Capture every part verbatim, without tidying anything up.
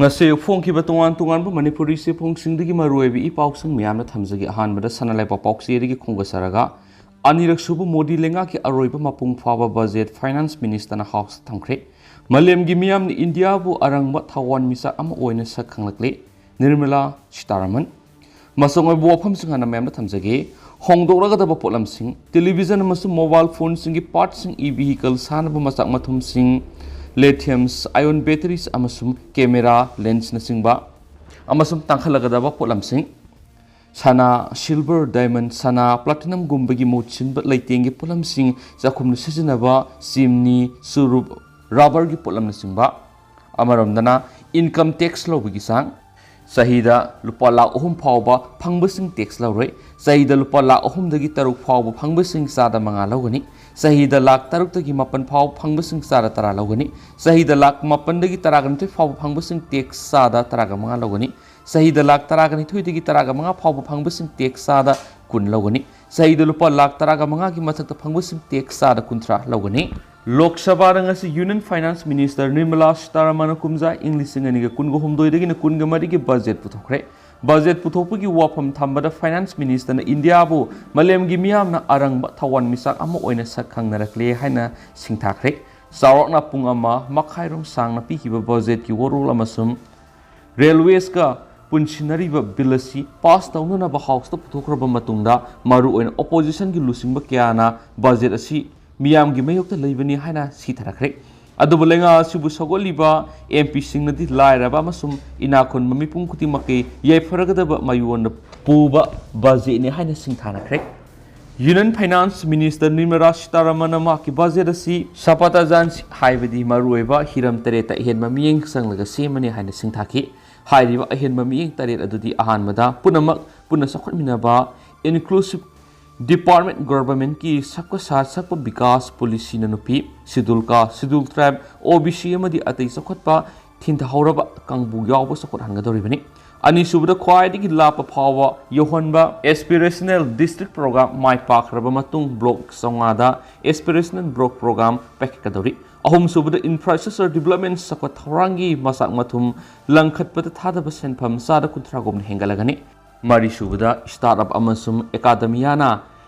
ꯉꯁꯤ ꯐꯣꯡꯈꯤꯕ ꯇꯣꯉꯥꯟ ꯇꯣꯉꯥꯟꯕ ꯃꯅꯤꯄꯨꯔꯤ ꯆꯦꯐꯣꯡꯁꯤꯡꯗꯒꯤ ꯃꯔꯨꯑꯣꯏꯕ ꯏ ꯄꯥꯎꯁꯤꯡ ꯃꯌꯥꯝꯅ ꯊꯝꯖꯒꯦ꯫ ꯑꯍꯥꯟꯕꯗ ꯁꯅꯥ ꯂꯩꯕꯥꯛ ꯄꯥꯎꯆꯦꯗꯒꯤ ꯈꯣꯡꯗꯥꯖꯔꯒ, ꯑꯅꯤꯔꯛ ꯁꯨꯕ ꯃꯣꯗꯤ ꯂꯩꯉꯥꯛꯀꯤ ꯑꯔꯣꯏꯕ ꯃꯄꯨꯡ ꯐꯥꯕ ꯕꯖꯦꯠ ꯐꯥꯏꯅꯥꯟꯁ ꯃꯤꯅꯤꯁꯇꯔꯅ ꯍꯥꯎꯁꯇ ꯊꯝꯈ꯭ꯔꯦ꯫ ꯃꯥꯂꯦꯝꯒꯤ ꯃꯤꯌꯥꯝꯅ ꯏꯟꯗꯤꯌꯥꯕꯨ ꯑꯔꯪꯕ ꯊꯋꯥꯟꯃꯤꯆꯥꯛ ꯑꯃ ꯑꯣꯏꯅ ꯁꯛ ꯈꯪꯂꯛꯂꯦ, ꯅꯤꯔꯃꯂꯥ ꯁꯤꯇꯥꯔꯥꯃꯟ꯫ ꯃꯁꯛ ꯑꯣꯏꯕ ꯋꯥꯐꯝꯁꯤꯡ ꯍꯥꯟꯅ ꯃꯌꯥꯝꯗ ꯊꯝꯖꯒꯦ꯫ ꯍꯣꯡꯗꯣꯛꯂꯒꯗꯕ ꯄꯣꯠꯂꯝꯁꯤꯡ: ꯇꯦꯂꯤꯚꯤꯖꯟ ꯑꯃꯁꯨꯡ ꯃꯣꯕꯥꯏꯜ ꯐꯣꯟꯁꯤꯡꯒꯤ ꯄꯥꯔꯠꯁꯤꯡ, ꯏ ꯚꯤꯍꯤꯀꯜ ꯁꯥꯟꯅꯕ ꯃꯆꯥꯛ ꯃꯊꯨꯝꯁꯤꯡ, ꯂꯦꯊꯤꯌꯝꯁ ꯑꯥꯏꯑꯣꯟ ꯕꯦꯇꯔꯤꯁ ꯑꯃꯁꯨꯡ ꯀꯦꯃꯦꯔꯥ ꯂꯦꯟꯁꯅꯆꯤꯡꯕ꯫ ꯑꯃꯁꯨꯡ ꯇꯥꯡꯈꯠꯂꯒꯗꯕ ꯄꯣꯠꯂꯝꯁꯤꯡ: ꯁꯅꯥ, ꯁꯤꯜꯚꯔ, ꯗꯥꯏꯃꯟ, ꯁꯅꯥ, ꯄ꯭ꯂꯥꯇꯤꯅꯝꯒꯨꯝꯕꯒꯤ ꯃꯍꯨꯠ ꯁꯤꯟꯕ ꯂꯩꯇꯦꯡꯒꯤ ꯄꯣꯠꯂꯝꯁꯤꯡ, ꯆꯥꯛꯈꯨꯝꯗ ꯁꯤꯖꯤꯟꯅꯕ ꯆꯤꯝꯅꯤ, ꯆꯨꯔꯨꯞ, ꯔꯕꯔꯒꯤ ꯄꯣꯠꯂꯝꯅꯆꯤꯡꯕ꯫ ꯑꯃꯔꯣꯝꯗꯅ ꯏꯟꯀꯝ ꯇꯦꯛꯁ ꯂꯧꯕꯒꯤ ꯆꯥꯡ: ꯆꯍꯤꯗ ꯂꯨꯄꯥ ꯂꯥꯈ ꯑꯍꯨꯝ ꯐꯥꯎꯕ ꯐꯪꯕꯁꯤꯡ ꯇꯦꯛꯁ ꯂꯧꯔꯣꯏ꯫ ꯆꯍꯤꯗ ꯂꯨꯄꯥ ꯂꯥꯈ ꯑꯍꯨꯝꯗꯒꯤ ꯇꯔꯨꯛ ꯐꯥꯎꯕ ꯐꯪꯕꯁꯤꯡ ꯆꯥꯗ ꯃꯉꯥ ꯂꯧꯒꯅꯤ꯫ ꯆꯍꯤꯗ ꯂꯥꯈ ꯇꯔꯨꯛꯇꯒꯤ ꯃꯥꯄꯟ ꯐꯥꯎꯕ ꯐꯪꯕꯁꯤꯡ ꯆꯥꯗ ꯇꯔꯥ ꯂꯧꯒꯅꯤ꯫ ꯆꯍꯤꯗ ꯂꯥꯈ ꯃꯥꯄꯟꯗꯒꯤ ꯇꯔꯥꯒ ꯅꯤꯊꯣꯏ ꯐꯥꯎꯕ ꯐꯪꯕꯁꯤꯡ ꯇꯦꯛꯁ ꯆꯥꯗ ꯇꯔꯥꯒ ꯃꯉꯥ ꯂꯧꯒꯅꯤ꯫ ꯆꯍꯤꯗ ꯂꯥꯈ ꯇꯔꯥꯒ ꯅꯤꯊꯣꯏꯗꯒꯤ ꯇꯔꯥꯒ ꯃꯉꯥ ꯐꯥꯎꯕ ꯐꯪꯕꯁꯤꯡ ꯇꯦꯛꯁ ꯆꯥꯗ ꯀꯨꯟ ꯂꯧꯒꯅꯤ꯫ ꯆꯍꯤꯗ ꯂꯨꯄꯥ ꯂꯥꯈ ꯇꯔꯥꯒ ꯃꯉꯥꯒꯤ ꯃꯊꯛꯇ ꯐꯪꯕꯁꯤꯡ ꯇꯦꯛꯁ ꯆꯥꯗ ꯀꯨꯟꯊ꯭ꯔꯥ ꯂꯧꯒꯅꯤ꯫ ꯂꯣꯛ ꯁꯚꯥꯗ ꯉꯁꯤ ꯌꯨꯅꯤꯌꯟ ꯐꯥꯏꯅꯥꯟꯁ ꯃꯤꯅꯤꯁꯇꯔ ꯅꯤꯔꯃꯂꯥ ꯁꯤꯇꯥꯔꯥꯃꯟꯅ ꯀꯨꯝꯖꯥ ꯏꯪ ꯂꯤꯁꯤꯡ ꯑꯅꯤꯒ ꯀꯨꯟꯒ ꯍꯨꯝꯗꯣꯏꯗꯒꯤꯅ ꯀꯨꯟꯒ ꯃꯔꯤꯒꯤ ꯕꯖꯦꯠ ꯄꯨꯊꯣꯛꯈ꯭ꯔꯦ꯫ ꯕꯖꯦꯠ ꯄꯨꯊꯣꯛꯄꯒꯤ ꯋꯥꯐꯝ ꯊꯝꯕꯗ ꯐꯥꯏꯅꯥꯟꯁ ꯃꯤꯅꯤꯁꯇꯔꯅ ꯏꯟꯗꯤꯌꯥꯕꯨ ꯃꯥꯂꯦꯝꯒꯤ ꯃꯤꯌꯥꯝꯅ ꯑꯔꯪꯕ ꯊꯋꯥꯟꯃꯤꯆꯥꯛ ꯑꯃ ꯑꯣꯏꯅ ꯁꯛ ꯈꯪꯅꯔꯛꯂꯦ ꯍꯥꯏꯅ ꯁꯤꯡꯊꯥꯈ꯭ꯔꯦ꯫ ꯆꯥꯎꯔꯥꯛꯅ ꯄꯨꯡ ꯑꯃ ꯃꯈꯥꯏꯔꯣꯝ ꯁꯥꯡꯅ ꯄꯤꯈꯤꯕ ꯕꯖꯦꯠꯀꯤ ꯋꯥꯔꯣꯜ ꯑꯃꯁꯨꯡ ꯔꯦꯜꯋꯦꯁꯀ ꯄꯨꯟꯁꯤꯟꯅꯔꯤꯕ ꯕꯤꯜ ꯑꯁꯤ ꯄꯥꯁ ꯇꯧꯅꯅꯕ ꯍꯥꯎꯁꯇ ꯄꯨꯊꯣꯛꯈ꯭ꯔꯕ ꯃꯇꯨꯡꯗ, ꯃꯔꯨꯑꯣꯏꯅ ꯑꯣꯄꯣꯖꯤꯁꯟꯒꯤ ꯂꯨꯆꯤꯡꯕ ꯀꯌꯥꯅ ꯕꯖꯦꯠ ꯑꯁꯤ ꯃꯤꯌꯥꯝꯒꯤ ꯃꯥꯌꯣꯛꯇ ꯂꯩꯕꯅꯤ ꯍꯥꯏꯅ ꯁꯤꯊꯔꯛꯈ꯭ꯔꯦ꯫ ꯑꯗꯨꯕꯨ ꯂꯩꯉꯥꯛ ꯑꯁꯤꯕꯨ ꯁꯧꯒꯠꯂꯤꯕ ꯑꯦꯝ ꯄꯤꯁꯤꯡꯅꯗꯤ ꯂꯥꯏꯔꯕ ꯑꯃꯁꯨꯡ ꯏꯅꯥꯛ ꯈꯨꯟꯕ ꯃꯤꯄꯨꯝ ꯈꯨꯗꯤꯡꯃꯛꯀꯤ ꯌꯥꯏꯐꯔꯒꯗꯕ ꯃꯌꯣꯟꯗ ꯄꯨꯕ ꯕꯖꯦꯠꯅꯤ ꯍꯥꯏꯅ ꯁꯤꯡꯊꯥꯅꯈ꯭ꯔꯦ꯫ ꯌꯨꯅꯤꯌꯟ ꯐꯥꯏꯅꯥꯟꯁ ꯃꯤꯅꯤꯁꯇꯔ ꯅꯤꯔꯃꯂꯥ ꯁꯤꯇꯥꯔꯥꯃꯟꯅ ꯃꯍꯥꯛꯀꯤ ꯕꯖꯦꯠ ꯑꯁꯤ ꯁꯄꯇꯥꯖꯥꯟ, ꯍꯥꯏꯕꯗꯤ ꯃꯔꯨꯑꯣꯏꯕ ꯍꯤꯔꯝ ꯇꯔꯦꯠꯇ ꯑꯍꯦꯟꯕ ꯃꯤꯠꯌꯦꯡ ꯆꯪꯂꯒ ꯁꯦꯝꯕꯅꯤ ꯍꯥꯏꯅ ꯁꯤꯡꯊꯥꯈꯤ꯫ ꯍꯥꯏꯔꯤꯕ ꯑꯍꯦꯟꯕ ꯃꯤꯠꯌꯦꯡ ꯇꯔꯦꯠ ꯑꯗꯨꯗꯤ: ꯑꯍꯥꯟꯕꯗ, ꯄꯨꯝꯅꯃꯛ ꯄꯨꯟꯅ ꯆꯥꯎꯈꯠꯃꯤꯟꯅꯕ, ꯏꯟꯀ꯭ꯂꯨꯁꯤꯞ ꯗꯤꯄꯥꯔꯠꯃꯦꯟ, ꯒꯚꯔꯟꯃꯦꯟꯠꯀꯤ ꯁꯕꯀꯥ ꯁꯥꯊ ꯁꯕꯀꯥ ꯕꯤꯀꯥꯁ ꯄꯣꯂꯤꯁꯤꯅ ꯅꯨꯄꯤ, ꯁꯤꯗꯨꯜ ꯀꯥꯁ, ꯁꯤꯗꯨꯜ ꯇ꯭ꯔꯥꯏꯕ, ꯑꯣ ꯕꯤ ꯁꯤ ꯑꯃꯗꯤ ꯑꯇꯩ ꯆꯥꯎꯈꯠꯄ ꯊꯤꯟꯊꯍꯧꯔꯕ ꯀꯥꯡꯕꯨ ꯌꯥꯎꯕ ꯆꯥꯎꯈꯠꯍꯟꯒꯗꯧꯔꯤꯕꯅꯤ꯫ ꯑꯅꯤꯁꯨꯕꯗ, ꯈ꯭ꯋꯥꯏꯗꯒꯤ ꯂꯥꯞꯄ ꯐꯥꯎꯕ ꯌꯧꯍꯟꯕ, ꯑꯦꯁꯄꯤꯔꯦꯁꯅꯦꯜ ꯗꯤꯁꯇ꯭ꯔꯤꯛ ꯄ꯭ꯔꯣꯒ꯭ꯔꯥꯝ ꯃꯥꯏ ꯄꯥꯛꯈ꯭ꯔꯕ ꯃꯇꯨꯡ ꯕ꯭ꯂꯣꯛ ꯆꯥꯝꯃꯉꯥꯗ ꯑꯦꯁꯄꯤꯔꯦꯁꯅꯦꯜ ꯕ꯭ꯂꯣꯛ ꯄ꯭ꯔꯣꯒ꯭ꯔꯥꯝ ꯄꯥꯏꯈꯠꯀꯗꯧꯔꯤ꯫ ꯑꯍꯨꯝꯁꯨꯕꯗ, ꯏꯟꯐ꯭ꯔꯥꯁ꯭ꯇ꯭ꯔꯛꯆꯔ ꯗꯤꯕ꯭ꯂꯞꯃꯦꯟ ꯆꯥꯎꯈꯠ ꯊꯧꯔꯥꯡꯒꯤ ꯃꯆꯥꯛ ꯃꯊꯨꯝ ꯂꯪꯈꯠꯄꯗ ꯊꯥꯗꯕ ꯁꯦꯟꯐꯝ ꯆꯥꯗ ꯀꯨꯟꯊ꯭ꯔꯥꯒꯨꯝꯅ ꯍꯦꯟꯒꯠꯂꯒꯅꯤ꯫ ꯃꯔꯤꯁꯨꯕꯗ, ꯁ꯭ꯇꯥꯔꯠ ꯑꯞ ꯑꯃꯁꯨꯡ ꯑꯦꯀꯥꯗꯃꯤꯌꯥꯅ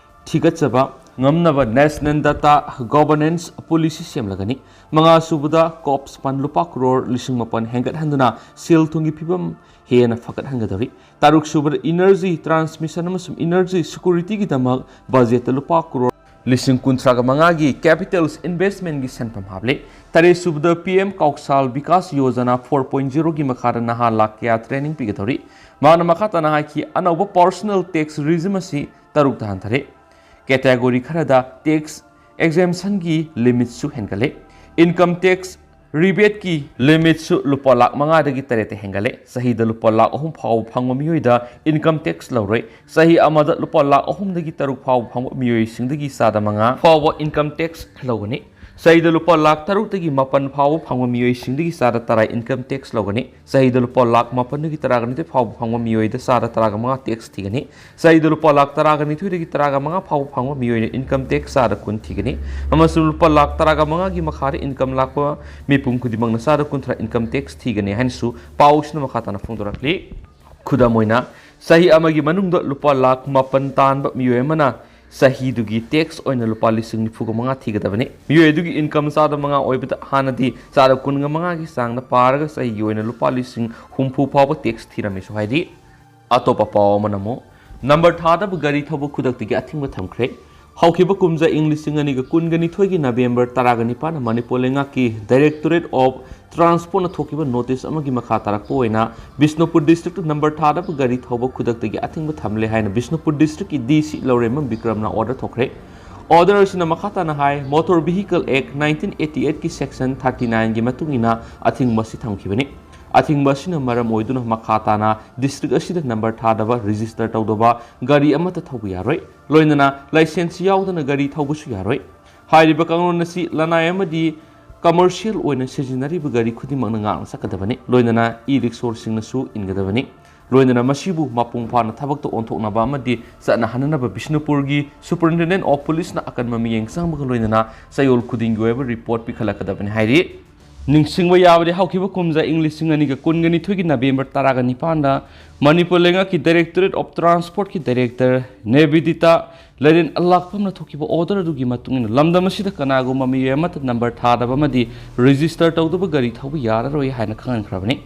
ꯊꯤꯒꯠꯆꯕ ꯉꯝꯅꯕ ꯅꯦꯁꯅꯦꯜ ꯗꯥꯇꯥ ꯒꯣꯚꯔꯅꯦꯟꯁ ꯄꯣꯂꯤꯁꯤ ꯁꯦꯝꯂꯒꯅꯤ꯫ ꯃꯉꯥꯁꯨꯕꯗ, ꯀꯣꯞꯁ ꯐꯟ ꯂꯨꯄꯥ ꯀ꯭ꯔꯣꯔ ꯂꯤꯁꯤꯡ ꯃꯥꯄꯟ ꯍꯦꯟꯒꯠꯍꯟꯗꯨꯅ ꯁꯦꯜ ꯊꯨꯝꯒꯤ ꯐꯤꯕꯝ ꯍꯦꯟꯅ ꯐꯒꯠꯍꯟꯒꯗꯧꯔꯤ꯫ ꯇꯔꯨꯛꯁꯨꯕꯗ, ꯏꯅꯔꯖꯤ ꯇ꯭ꯔꯥꯟꯁꯃꯤꯁꯟ ꯑꯃꯁꯨꯡ ꯏꯅꯔꯖꯤ ꯁꯦꯀ꯭ꯌꯨꯔꯤꯇꯤꯒꯤꯗꯃꯛ ꯕꯖꯦꯠꯇ ꯂꯨꯄꯥ ꯀ꯭ꯔꯣꯔ ꯂꯤꯁꯤꯡ ꯀꯨꯟꯊ꯭ꯔꯥꯒ ꯃꯉꯥꯒꯤ ꯀꯦꯄꯤꯇꯦꯜꯁ ꯏꯟꯚꯦꯁ꯭ꯠꯃꯦꯟꯠꯀꯤ ꯁꯦꯟꯐꯝ ꯍꯥꯞꯂꯦ꯫ ꯇꯔꯦꯠꯁꯨꯕꯗ, P M Kaushal Vikas Yojana four point ꯖꯤꯔꯣꯒꯤ ꯃꯈꯥꯗ ꯅꯍꯥ ꯂꯥꯈ ꯀꯌꯥ ꯇ꯭ꯔꯦꯅꯤꯡ ꯄꯤꯒꯗꯧꯔꯤ꯫ ꯃꯍꯥꯛꯅ ꯃꯈꯥ ꯇꯥꯅ ꯍꯥꯏꯈꯤ, ꯑꯅꯧꯕ ꯄꯔꯁꯣꯅꯦꯜ ꯇꯦꯛꯁ ꯔꯤꯖꯤꯝ ꯑꯁꯤ ꯇꯔꯨꯛꯇ ꯍꯟꯊꯔꯦ꯫ ꯀꯦꯇꯦꯒꯣꯔꯤ ꯈꯔꯗ ꯇꯦꯛꯁ ꯑꯦꯛꯖꯦꯝꯁꯟꯒꯤ ꯂꯤꯃꯤꯠꯁꯨ ꯍꯦꯟꯒꯠꯂꯦ꯫ ꯏꯟꯀꯝ ꯇꯦꯛꯁ ꯔꯤꯕꯦꯠꯀꯤ ꯂꯤꯃꯤꯠꯁꯨ ꯂꯨꯄꯥ ꯂꯥꯈ ꯃꯉꯥꯗꯒꯤ ꯇꯔꯦꯠꯇ ꯍꯦꯟꯒꯠꯂꯦ꯫ ꯆꯍꯤꯗ ꯂꯨꯄꯥ ꯂꯥꯈ ꯑꯍꯨꯝ ꯐꯥꯎꯕ ꯐꯪꯕ ꯃꯤꯑꯣꯏꯗ ꯏꯟꯀꯝ ꯇꯦꯛꯁ ꯂꯧꯔꯣꯏ꯫ ꯆꯍꯤ ꯑꯃꯗ ꯂꯨꯄꯥ ꯂꯥꯈ ꯑꯍꯨꯝꯗꯒꯤ ꯇꯔꯨꯛ ꯐꯥꯎꯕ ꯐꯪꯕ ꯃꯤꯑꯣꯏꯁꯤꯡꯗꯒꯤ ꯆꯥꯗ ꯃꯉꯥ ꯐꯥꯎꯕ ꯏꯟꯀꯝ ꯇꯦꯛꯁ ꯂꯧꯒꯅꯤ꯫ ꯆꯍꯤꯗ ꯂꯨꯄꯥ ꯂꯥꯈ ꯇꯔꯨꯛꯇꯒꯤ ꯃꯥꯄꯟ ꯐꯥꯎꯕ ꯐꯪꯕ ꯃꯤꯑꯣꯏꯁꯤꯡꯗꯒꯤ ꯆꯥꯗ ꯇꯔꯥ ꯏꯟꯀꯝ ꯇꯦꯛꯁ ꯂꯧꯒꯅꯤ꯫ ꯆꯍꯤꯗ ꯂꯨꯄꯥ ꯂꯥꯈ ꯃꯥꯄꯟꯗꯒꯤ ꯇꯔꯥꯒ ꯅꯤꯊꯣꯏ ꯐꯥꯎꯕ ꯐꯪꯕ ꯃꯤꯑꯣꯏꯗ ꯆꯥꯗ ꯇꯔꯥꯒ ꯃꯉꯥ ꯇꯦꯛꯁ ꯊꯤꯒꯅꯤ꯫ ꯆꯍꯤꯗ ꯂꯨꯄꯥ ꯂꯥꯈ ꯇꯔꯥꯒ ꯅꯤꯊꯣꯏꯗꯒꯤ ꯇꯔꯥꯒ ꯃꯉꯥ ꯐꯥꯎꯕ ꯐꯪꯕ ꯃꯤꯑꯣꯏꯅ ꯏꯟꯀꯝ ꯇꯦꯛꯁ ꯆꯥꯗ ꯀꯨꯟ ꯊꯤꯒꯅꯤ꯫ ꯑꯃꯁꯨꯡ ꯂꯨꯄꯥ ꯂꯥꯈ ꯇꯔꯥꯒ ꯃꯉꯥꯒꯤ ꯃꯈꯥꯗ ꯏꯟꯀꯝ ꯂꯥꯛꯄ ꯃꯤꯄꯨꯝ ꯈꯨꯗꯤꯡꯃꯛꯅ ꯆꯥꯗ ꯀꯨꯟꯊ꯭ꯔꯥ ꯏꯟꯀꯝ ꯇꯦꯛꯁ ꯊꯤꯒꯅꯤ ꯍꯥꯏꯅꯁꯨ ꯄꯥꯎꯁꯤꯅ ꯃꯈꯥ ꯇꯥꯅ ꯐꯣꯡꯗꯣꯔꯛꯂꯤ꯫ ꯈꯨꯗꯝ ꯑꯣꯏꯅ, ꯆꯍꯤ ꯑꯃꯒꯤ ꯃꯅꯨꯡꯗ ꯂꯨꯄꯥ ꯂꯥꯈ ꯃꯥꯄꯟ ꯇꯥꯟꯕ ꯃꯤꯑꯣꯏ ꯑꯃꯅ ꯆꯍꯤꯗꯨꯒꯤ ꯇꯦꯛꯁ ꯑꯣꯏꯅ ꯂꯨꯄꯥ ꯂꯤꯁꯤꯡ ꯅꯤꯐꯨꯒ ꯃꯉꯥ ꯊꯤꯒꯗꯕꯅꯤ꯫ ꯃꯤꯑꯣꯏ ꯑꯗꯨꯒꯤ ꯏꯟꯀꯝ ꯆꯥꯗ ꯃꯉꯥ ꯑꯣꯏꯕꯗ ꯍꯥꯟꯅꯗꯤ ꯆꯥꯗ ꯀꯨꯟꯒ ꯃꯉꯥꯒꯤ ꯆꯥꯡꯗ ꯄꯥꯔꯒ ꯆꯍꯤꯒꯤ ꯑꯣꯏꯅ ꯂꯨꯄꯥ ꯂꯤꯁꯤꯡ ꯍꯨꯝꯐꯨ ꯐꯥꯎꯕ ꯇꯦꯛꯁ ꯊꯤꯔꯝꯃꯤꯁꯨ ꯍꯥꯏꯔꯤ꯫ ꯑꯇꯣꯞꯄ ꯄꯥꯎ ꯑꯃꯅ ꯑꯃꯨꯛ, ꯅꯝꯕꯔ ꯊꯥꯗꯕ ꯒꯥꯔꯤ ꯊꯧꯕ ꯈꯨꯗꯛꯇꯒꯤ ꯑꯊꯤꯡꯕ ꯊꯝꯈ꯭ꯔꯦ꯫ ꯍꯧꯈꯤꯕ ꯀꯨꯝꯖꯥ ꯏꯪ ꯂꯤꯁꯤꯡ ꯑꯅꯤꯒ ꯀꯨꯟꯒ ꯅꯤꯊꯣꯏꯒꯤ ꯅꯕꯦꯝꯕꯔ ꯇꯔꯥꯒ ꯅꯤꯄꯥꯟꯗ ꯃꯅꯤꯄꯨꯔ ꯂꯩꯉꯥꯛꯀꯤ ꯗꯥꯏꯔꯦꯛꯇꯣꯔꯦꯠ ꯑꯣꯐ ꯇ꯭ꯔꯥꯟꯁꯄꯣꯔꯠꯅ ꯊꯣꯛꯈꯤꯕ ꯅꯣꯇꯤꯁ ꯑꯃꯒꯤ ꯃꯈꯥ ꯇꯥꯔꯛꯄ ꯑꯣꯏꯅ ꯕꯤꯁꯅꯨꯄꯨꯔ ꯗꯤꯁꯇ꯭ꯔꯤꯛꯇ ꯅꯝꯕꯔ ꯊꯥꯗꯕ ꯒꯥꯔꯤ ꯊꯧꯕ ꯈꯨꯗꯛꯇꯒꯤ ꯑꯊꯤꯡꯕ ꯊꯝꯂꯦ ꯍꯥꯏꯅ ꯕꯤꯁꯅꯨꯄꯨꯔ ꯗꯤꯁꯇ꯭ꯔꯤꯛꯀꯤ ꯗꯤ ꯁꯤ ꯂꯧꯔꯦꯝꯕꯝ ꯕꯤꯀ꯭ꯔꯝꯅ ꯑꯣꯔꯗꯔ ꯊꯣꯛꯈ꯭ꯔꯦ꯫ ꯑꯣꯔꯗꯔ ꯑꯁꯤꯅ ꯃꯈꯥ ꯇꯥꯅ ꯍꯥꯏ, ꯃꯣꯇꯣꯔ ꯚꯤꯍꯤꯀꯜ ꯑꯦꯛ ꯅꯥꯏꯟꯇꯤꯟ ꯑꯩꯠꯇꯤ ꯑꯩꯠꯀꯤ ꯁꯦꯛꯁꯟ ꯊꯥꯔꯇꯤ ꯅꯥꯏꯟꯒꯤ ꯃꯇꯨꯡ ꯏꯟꯅ ꯑꯊꯤꯡꯕ ꯑꯁꯤ ꯊꯝꯈꯤꯕꯅꯤ꯫ ꯑꯊꯤꯡꯕ ꯑꯁꯤꯅ ꯃꯔꯝ ꯑꯣꯏꯗꯨꯅ ꯃꯈꯥ ꯇꯥꯅ ꯗꯤꯁꯇ꯭ꯔꯤꯛ ꯑꯁꯤꯗ ꯅꯝꯕꯔ ꯊꯥꯗꯕ, ꯔꯦꯖꯤꯁꯇꯔ ꯇꯧꯗꯕ ꯒꯥꯔꯤ ꯑꯃꯠꯇ ꯊꯧꯕ ꯌꯥꯔꯣꯏ꯫ ꯂꯣꯏꯅꯅ ꯂꯥꯏꯁꯦꯟꯁ ꯌꯥꯎꯗꯅ ꯒꯥꯔꯤ ꯊꯧꯕꯁꯨ ꯌꯥꯔꯣꯏ꯫ ꯍꯥꯏꯔꯤꯕ ꯀꯥꯡꯂꯣꯟ ꯑꯁꯤ ꯂꯅꯥꯏ ꯑꯃꯗꯤ ꯀꯃꯔꯁꯤꯌꯦꯜ ꯑꯣꯏꯅ ꯁꯤꯖꯤꯟꯅꯔꯤꯕ ꯒꯥꯔꯤ ꯈꯨꯗꯤꯡꯃꯛꯅ ꯉꯥꯛꯅ ꯆꯠꯀꯗꯕꯅꯤ꯫ ꯂꯣꯏꯅꯅ ꯏ ꯔꯤꯛꯁꯣꯁꯤꯡꯅꯁꯨ ꯏꯟꯒꯗꯕꯅꯤ꯫ ꯂꯣꯏꯅꯅ ꯃꯁꯤꯕꯨ ꯃꯄꯨꯡ ꯐꯥꯅ ꯊꯕꯛꯇ ꯑꯣꯟꯊꯣꯛꯅꯕ ꯑꯃꯗꯤ ꯆꯠꯅꯍꯟꯅꯅꯕ ꯕꯤꯁꯅꯨꯄꯨꯔꯒꯤ Superintendent of Policeꯅ ꯑꯀꯟꯕ ꯃꯤꯠꯌꯦꯡ ꯆꯪꯕꯒ ꯂꯣꯏꯅꯅ ꯆꯌꯣꯜ ꯈꯨꯗꯤꯡꯒꯤ ꯑꯣꯏꯕ report ꯄꯤꯈꯠꯂꯛꯀꯗꯕꯅꯤ ꯍꯥꯏꯔꯤ꯫ ꯅꯤꯡꯁꯤꯡꯕ ꯌꯥꯕꯗꯤ, ꯍꯧꯈꯤꯕ ꯀꯨꯝꯖꯥ ꯏꯪ ꯂꯤꯁꯤꯡ ꯑꯅꯤꯒ ꯀꯨꯟꯒ ꯅꯤꯊꯣꯏꯒꯤ November ꯇꯔꯥꯒ ꯅꯤꯄꯥꯟꯗ ꯃꯅꯤꯄꯨꯔ ꯂꯩꯉꯥꯛꯀꯤ Directorate of Transportꯀꯤ Director ꯅꯦꯕꯤꯗꯤꯇꯥ ꯂꯩꯔꯦꯟ ꯑꯂꯥꯛꯄꯝꯅ ꯊꯣꯛꯈꯤꯕ order ꯑꯗꯨꯒꯤ ꯃꯇꯨꯡ ꯏꯟꯅ ꯂꯝꯗꯝ ꯑꯁꯤꯗ ꯀꯅꯥꯒꯨꯝꯕ ꯃꯤꯑꯣꯏ ꯑꯃꯠꯇ number ꯊꯥꯗꯕ ꯑꯃꯗꯤ register ꯇꯧꯗꯕ ꯒꯥꯔꯤ ꯊꯧꯕ ꯌꯥꯔꯔꯣꯏ ꯍꯥꯏꯅ ꯈꯪꯍꯟꯈ꯭ꯔꯕꯅꯤ꯫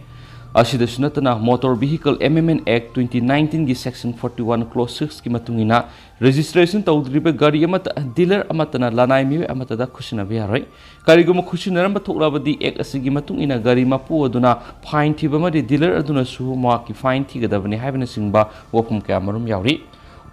ꯑꯁꯤꯗꯁꯨ ꯅꯠꯇꯅ Motor Vehicle Amendment Act twenty nineteenꯒꯤ section forty one clause sixꯀꯤ ꯃꯇꯨꯡ ꯏꯟꯅ registration ꯇꯧꯗ꯭ꯔꯤꯕ ꯒꯥꯔꯤ ꯑꯃꯠꯇ dealer ꯑꯃꯠꯇꯅ ꯂꯅꯥꯏ ꯃꯤꯑꯣꯏ ꯑꯃꯠꯇꯗ ꯈꯨꯠꯁꯤꯟꯅꯕ ꯌꯥꯔꯣꯏ꯫ ꯀꯔꯤꯒꯨꯝꯕ ꯈꯨꯠꯁꯤꯟꯅꯔꯝꯕ ꯊꯣꯛꯂꯕꯗꯤ act ꯑꯁꯤꯒꯤ ꯃꯇꯨꯡ ꯏꯟꯅ ꯒꯥꯔꯤ ꯃꯄꯨ ꯑꯗꯨꯅ fine ꯊꯤꯕ ꯑꯃꯗꯤ dealer ꯑꯗꯨꯅꯁꯨ ꯃꯍꯥꯛꯀꯤ fine ꯊꯤꯒꯗꯕꯅꯤ ꯍꯥꯏꯕꯅꯆꯤꯡꯕ ꯋꯥꯐꯝ ꯀꯌꯥ ꯃꯔꯨꯝ ꯌꯥꯎꯔꯤ꯫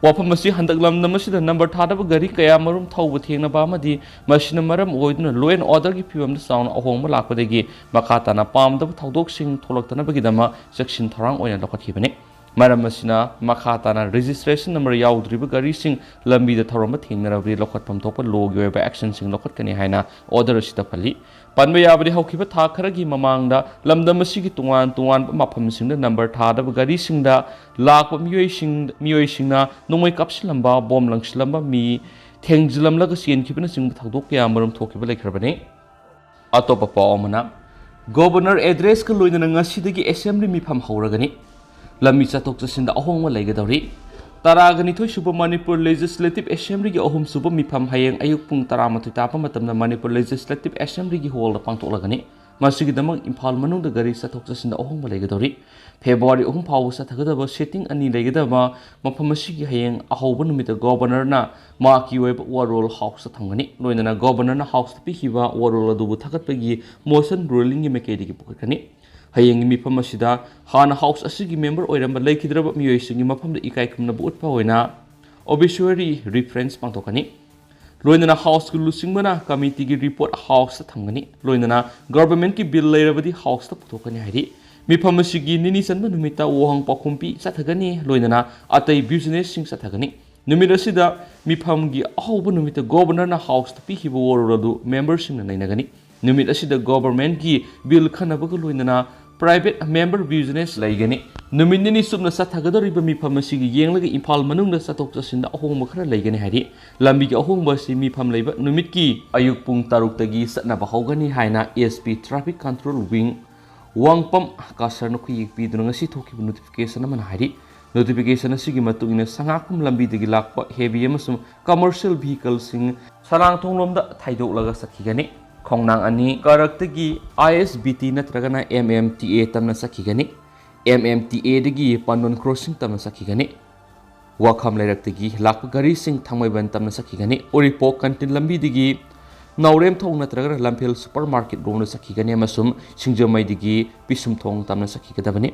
ꯋꯥꯐꯝ ꯑꯁꯤ ꯍꯟꯗꯛ ꯂꯝꯗꯝ ꯑꯁꯤꯗ number ꯊꯥꯗꯕ ꯒꯥꯔꯤ ꯀꯌꯥ ꯃꯔꯨꯝ ꯊꯧꯕ ꯊꯦꯡꯅꯕ ꯑꯃꯗꯤ ꯃꯁꯤꯅ ꯃꯔꯝ ꯑꯣꯏꯗꯨꯅ law and orderꯒꯤ ꯐꯤꯕꯝꯗ ꯆꯥꯎꯅ ꯑꯍꯣꯡꯕ ꯂꯥꯛꯄꯗꯒꯤ ꯃꯈꯥ ꯇꯥꯅ ꯄꯥꯝꯗꯕ ꯊꯧꯗꯣꯛꯁꯤꯡ ꯊꯣꯛꯂꯛꯇꯅꯕꯒꯤꯗꯃꯛ ꯆꯦꯛꯁꯤꯟ ꯊꯧꯔꯥꯡ ꯑꯣꯏꯅ ꯂꯧꯈꯠꯈꯤꯕꯅꯤ꯫ ꯃꯔꯝ ꯑꯁꯤꯅ ꯃꯈꯥ ꯇꯥꯅ registration number ꯌꯥꯎꯗ꯭ꯔꯤꯕ ꯒꯥꯔꯤꯁꯤꯡ ꯂꯝꯕꯤꯗ ꯊꯧꯔꯝꯕ ꯊꯦꯡꯅꯔꯕꯗꯤ ꯂꯧꯈꯠꯐꯝ ꯊꯣꯛꯄ lawꯒꯤ ꯑꯣꯏꯕ actionꯁꯤꯡ ꯂꯧꯈꯠꯀꯅꯤ ꯍꯥꯏꯅ order ꯑꯁꯤꯗ ꯄꯜꯂꯤ꯫ ꯄꯟꯕ ꯌꯥꯕꯗꯤ, ꯍꯧꯈꯤꯕ ꯊꯥ ꯈꯔꯒꯤ ꯃꯃꯥꯡꯗ ꯂꯝꯗꯝ ꯑꯁꯤꯒꯤ ꯇꯣꯉꯥꯟ ꯇꯣꯉꯥꯟꯕ ꯃꯐꯝꯁꯤꯡꯗ number ꯊꯥꯗꯕ ꯒꯥꯔꯤꯁꯤꯡꯗ ꯂꯥꯛꯄ ꯃꯤꯑꯣꯏꯁꯤꯡ, ꯃꯤꯑꯣꯏꯁꯤꯡꯅ ꯅꯣꯡꯃꯩ ꯀꯥꯞꯁꯤꯜꯂꯝꯕ, bomb ꯂꯪꯁꯤꯜꯂꯝꯕ, ꯃꯤ ꯊꯦꯡꯖꯤꯜꯂꯝꯂꯒ ꯆꯦꯟꯈꯤꯕꯅꯆꯤꯡꯕ ꯊꯧꯗꯣꯛ ꯀꯌꯥ ꯃꯔꯨꯝ ꯊꯣꯛꯈꯤꯕ ꯂꯩꯈ꯭ꯔꯕꯅꯤ꯫ ꯑꯇꯣꯞꯄ ꯄꯥꯎ ꯑꯃꯅ, Governor addressꯀ ꯂꯣꯏꯅꯅ ꯉꯁꯤꯗꯒꯤ Assembly ꯃꯤꯐꯝ ꯍꯧꯔꯒꯅꯤ꯫ ꯂꯝꯕꯤ ꯆꯠꯊꯣꯛ ꯆꯠꯁꯤꯟꯗ ꯑꯍꯣꯡꯕ ꯂꯩꯒꯗꯧꯔꯤ꯫ ꯇꯔꯥꯒ ꯅꯤꯊꯣꯏ ꯁꯨꯕ Manipur Legislative Assemblyꯒꯤ ꯑꯍꯨꯝ ꯁꯨꯕ ꯃꯤꯐꯝ ꯍꯌꯦꯡ ꯑꯌꯨꯛ ꯄꯨꯡ ꯇꯔꯥꯃꯥꯊꯣꯏ ꯇꯥꯕ ꯃꯇꯝꯗ Manipur Legislative Assemblyꯒꯤ hallꯗ ꯄꯥꯡꯊꯣꯛꯂꯒꯅꯤ꯫ ꯃꯁꯤꯒꯤꯗꯃꯛ ꯏꯝꯐꯥꯜ ꯃꯅꯨꯡꯗ ꯒꯥꯔꯤ ꯆꯠꯊꯣꯛ ꯆꯠꯁꯤꯟꯗ ꯑꯍꯣꯡꯕ ꯂꯩꯒꯗꯧꯔꯤ꯫ February ꯑꯍꯨꯝ ꯐꯥꯎꯕ ꯆꯠꯊꯒꯗꯕ sitting ꯑꯅꯤ ꯂꯩꯒꯗꯕ ꯃꯐꯝ ꯑꯁꯤꯒꯤ ꯍꯌꯦꯡ ꯑꯍꯧꯕ ꯅꯨꯃꯤꯠꯇ Governorꯅ ꯃꯍꯥꯛꯀꯤ ꯑꯣꯏꯕ ꯋꯥꯔꯣꯜ Houseꯇ ꯊꯝꯒꯅꯤ꯫ ꯂꯣꯏꯅꯅ Governorꯅ Houseꯇ ꯄꯤꯈꯤꯕ ꯋꯥꯔꯣꯜ ꯑꯗꯨꯕꯨ ꯊꯥꯒꯠꯄꯒꯤ motion rulingꯒꯤ ꯃꯥꯏꯀꯩꯗꯒꯤ ꯄꯨꯈꯠꯀꯅꯤ꯫ ꯍꯌꯦꯡꯒꯤ ꯃꯤꯐꯝ ꯑꯁꯤꯗ ꯍꯥꯟꯅ House ꯑꯁꯤꯒꯤ member ꯑꯣꯏꯔꯝꯕ ꯂꯩꯈꯤꯗ꯭ꯔꯕ ꯃꯤꯑꯣꯏꯁꯤꯡꯒꯤ ꯃꯐꯝꯗ ꯏꯀꯥꯏ ꯈꯨꯝꯅꯕ ꯎꯠꯄ ꯑꯣꯏꯅ obituary reference ꯄꯥꯡꯊꯣꯛꯀꯅꯤ꯫ ꯂꯣꯏꯅꯅ Houseꯀꯤ ꯂꯨꯆꯤꯡꯕꯅ committeeꯒꯤ report Houseꯇ ꯊꯝꯒꯅꯤ꯫ ꯂꯣꯏꯅꯅ governmentꯀꯤ bill ꯂꯩꯔꯕꯗꯤ Houseꯇ ꯄꯨꯊꯣꯛꯀꯅꯤ ꯍꯥꯏꯔꯤ꯫ ꯃꯤꯐꯝ ꯑꯁꯤꯒꯤ ꯅꯤꯅꯤ ꯆꯟꯕ ꯅꯨꯃꯤꯠꯇ ꯋꯥꯍꯪ ꯄꯥꯎꯈꯨꯝ ꯄꯤ ꯆꯠꯊꯒꯅꯤ꯫ ꯂꯣꯏꯅꯅ ꯑꯇꯩ businessꯁꯤꯡ ꯆꯠꯊꯒꯅꯤ꯫ ꯅꯨꯃꯤꯠ ꯑꯁꯤꯗ ꯃꯤꯐꯝꯒꯤ ꯑꯍꯧꯕ ꯅꯨꯃꯤꯠꯇ Governorꯅ Houseꯇ ꯄꯤꯈꯤꯕ ꯋꯥꯔꯣꯜ ꯑꯗꯨ memberꯁꯤꯡꯅ ꯅꯩꯅꯒꯅꯤ꯫ ꯅꯨꯃꯤꯠ ꯑꯁꯤꯗ governmentꯀꯤ bill ꯈꯟꯅꯕꯒ ꯂꯣꯏꯅꯅ private member business ꯂꯩꯒꯅꯤ꯫ ꯅꯨꯃꯤꯠ ꯅꯤꯅꯤ ꯆꯨꯞꯅ ꯆꯠꯊꯒꯗꯧꯔꯤꯕ ꯃꯤꯐꯝ ꯑꯁꯤꯒꯤ ꯌꯦꯡꯂꯒ ꯏꯝꯐꯥꯜ ꯃꯅꯨꯡꯗ ꯆꯠꯊꯣꯛ ꯆꯠꯁꯤꯟꯗ ꯑꯍꯣꯡꯕ ꯈꯔ ꯂꯩꯒꯅꯤ ꯍꯥꯏꯔꯤ꯫ ꯂꯝꯕꯤꯒꯤ ꯑꯍꯣꯡꯕ ꯑꯁꯤ ꯃꯤꯐꯝ ꯂꯩꯕ ꯅꯨꯃꯤꯠꯀꯤ ꯑꯌꯨꯛ ꯄꯨꯡ ꯇꯔꯨꯛꯇꯒꯤ ꯆꯠꯅꯕ ꯍꯧꯒꯅꯤ ꯍꯥꯏꯅ S P Traffic Control Wing ꯋꯥꯡꯄꯝ ꯀꯥꯁꯔꯅ ꯈꯨꯌꯦꯛ ꯄꯤꯗꯨꯅ ꯉꯁꯤ ꯊꯣꯛꯈꯤꯕ notification ꯑꯃꯅ ꯍꯥꯏꯔꯤ꯫ Notification ꯑꯁꯤꯒꯤ ꯃꯇꯨꯡ ꯏꯟꯅ ꯁꯉꯥꯛꯄꯝ ꯂꯝꯕꯤꯗꯒꯤ ꯂꯥꯛꯄ heavy ꯑꯃꯁꯨꯡ commercial vehicleꯁꯤꯡ ꯁꯂꯥꯡꯊꯣꯡꯂꯣꯝꯗ ꯊꯩꯗꯣꯛꯂꯒ ꯆꯠꯈꯤꯒꯅꯤ꯫ ꯈꯣꯡꯅꯥꯡ ꯑꯅꯤ ꯀꯥꯔꯛꯇꯒꯤ I S B T ꯅꯠꯇ꯭ꯔꯒꯅ M M T A ꯇꯝꯅ ꯆꯠꯈꯤꯒꯅꯤ꯫ M M T Aꯗꯒꯤ ꯄꯥꯟꯗꯣꯟ crossing ꯇꯝꯅ ꯆꯠꯈꯤꯒꯅꯤ꯫ ꯋꯥꯈꯝ ꯂꯩꯔꯛꯇꯒꯤ ꯂꯥꯛꯄ ꯒꯥꯔꯤꯁꯤꯡ ꯊꯥꯡꯃꯩꯕꯟ ꯇꯝꯅ ꯆꯠꯈꯤꯒꯅꯤ꯫ ꯎꯔꯤꯄꯣꯛ ꯀꯟꯇꯤꯟ ꯂꯝꯕꯤꯗꯒꯤ ꯅꯥꯎꯔꯦꯝꯊꯣꯡ ꯅꯠꯇ꯭ꯔꯒꯅ ꯂꯝꯐꯦꯜ supermarket ꯔꯣꯝꯗ ꯆꯠꯈꯤꯒꯅꯤ ꯑꯃꯁꯨꯡ ꯁꯤꯡꯖꯃꯩꯗꯒꯤ ꯄꯤꯁꯨꯝꯊꯣꯡ ꯇꯝꯅ ꯆꯠꯈꯤꯒꯗꯕꯅꯤ꯫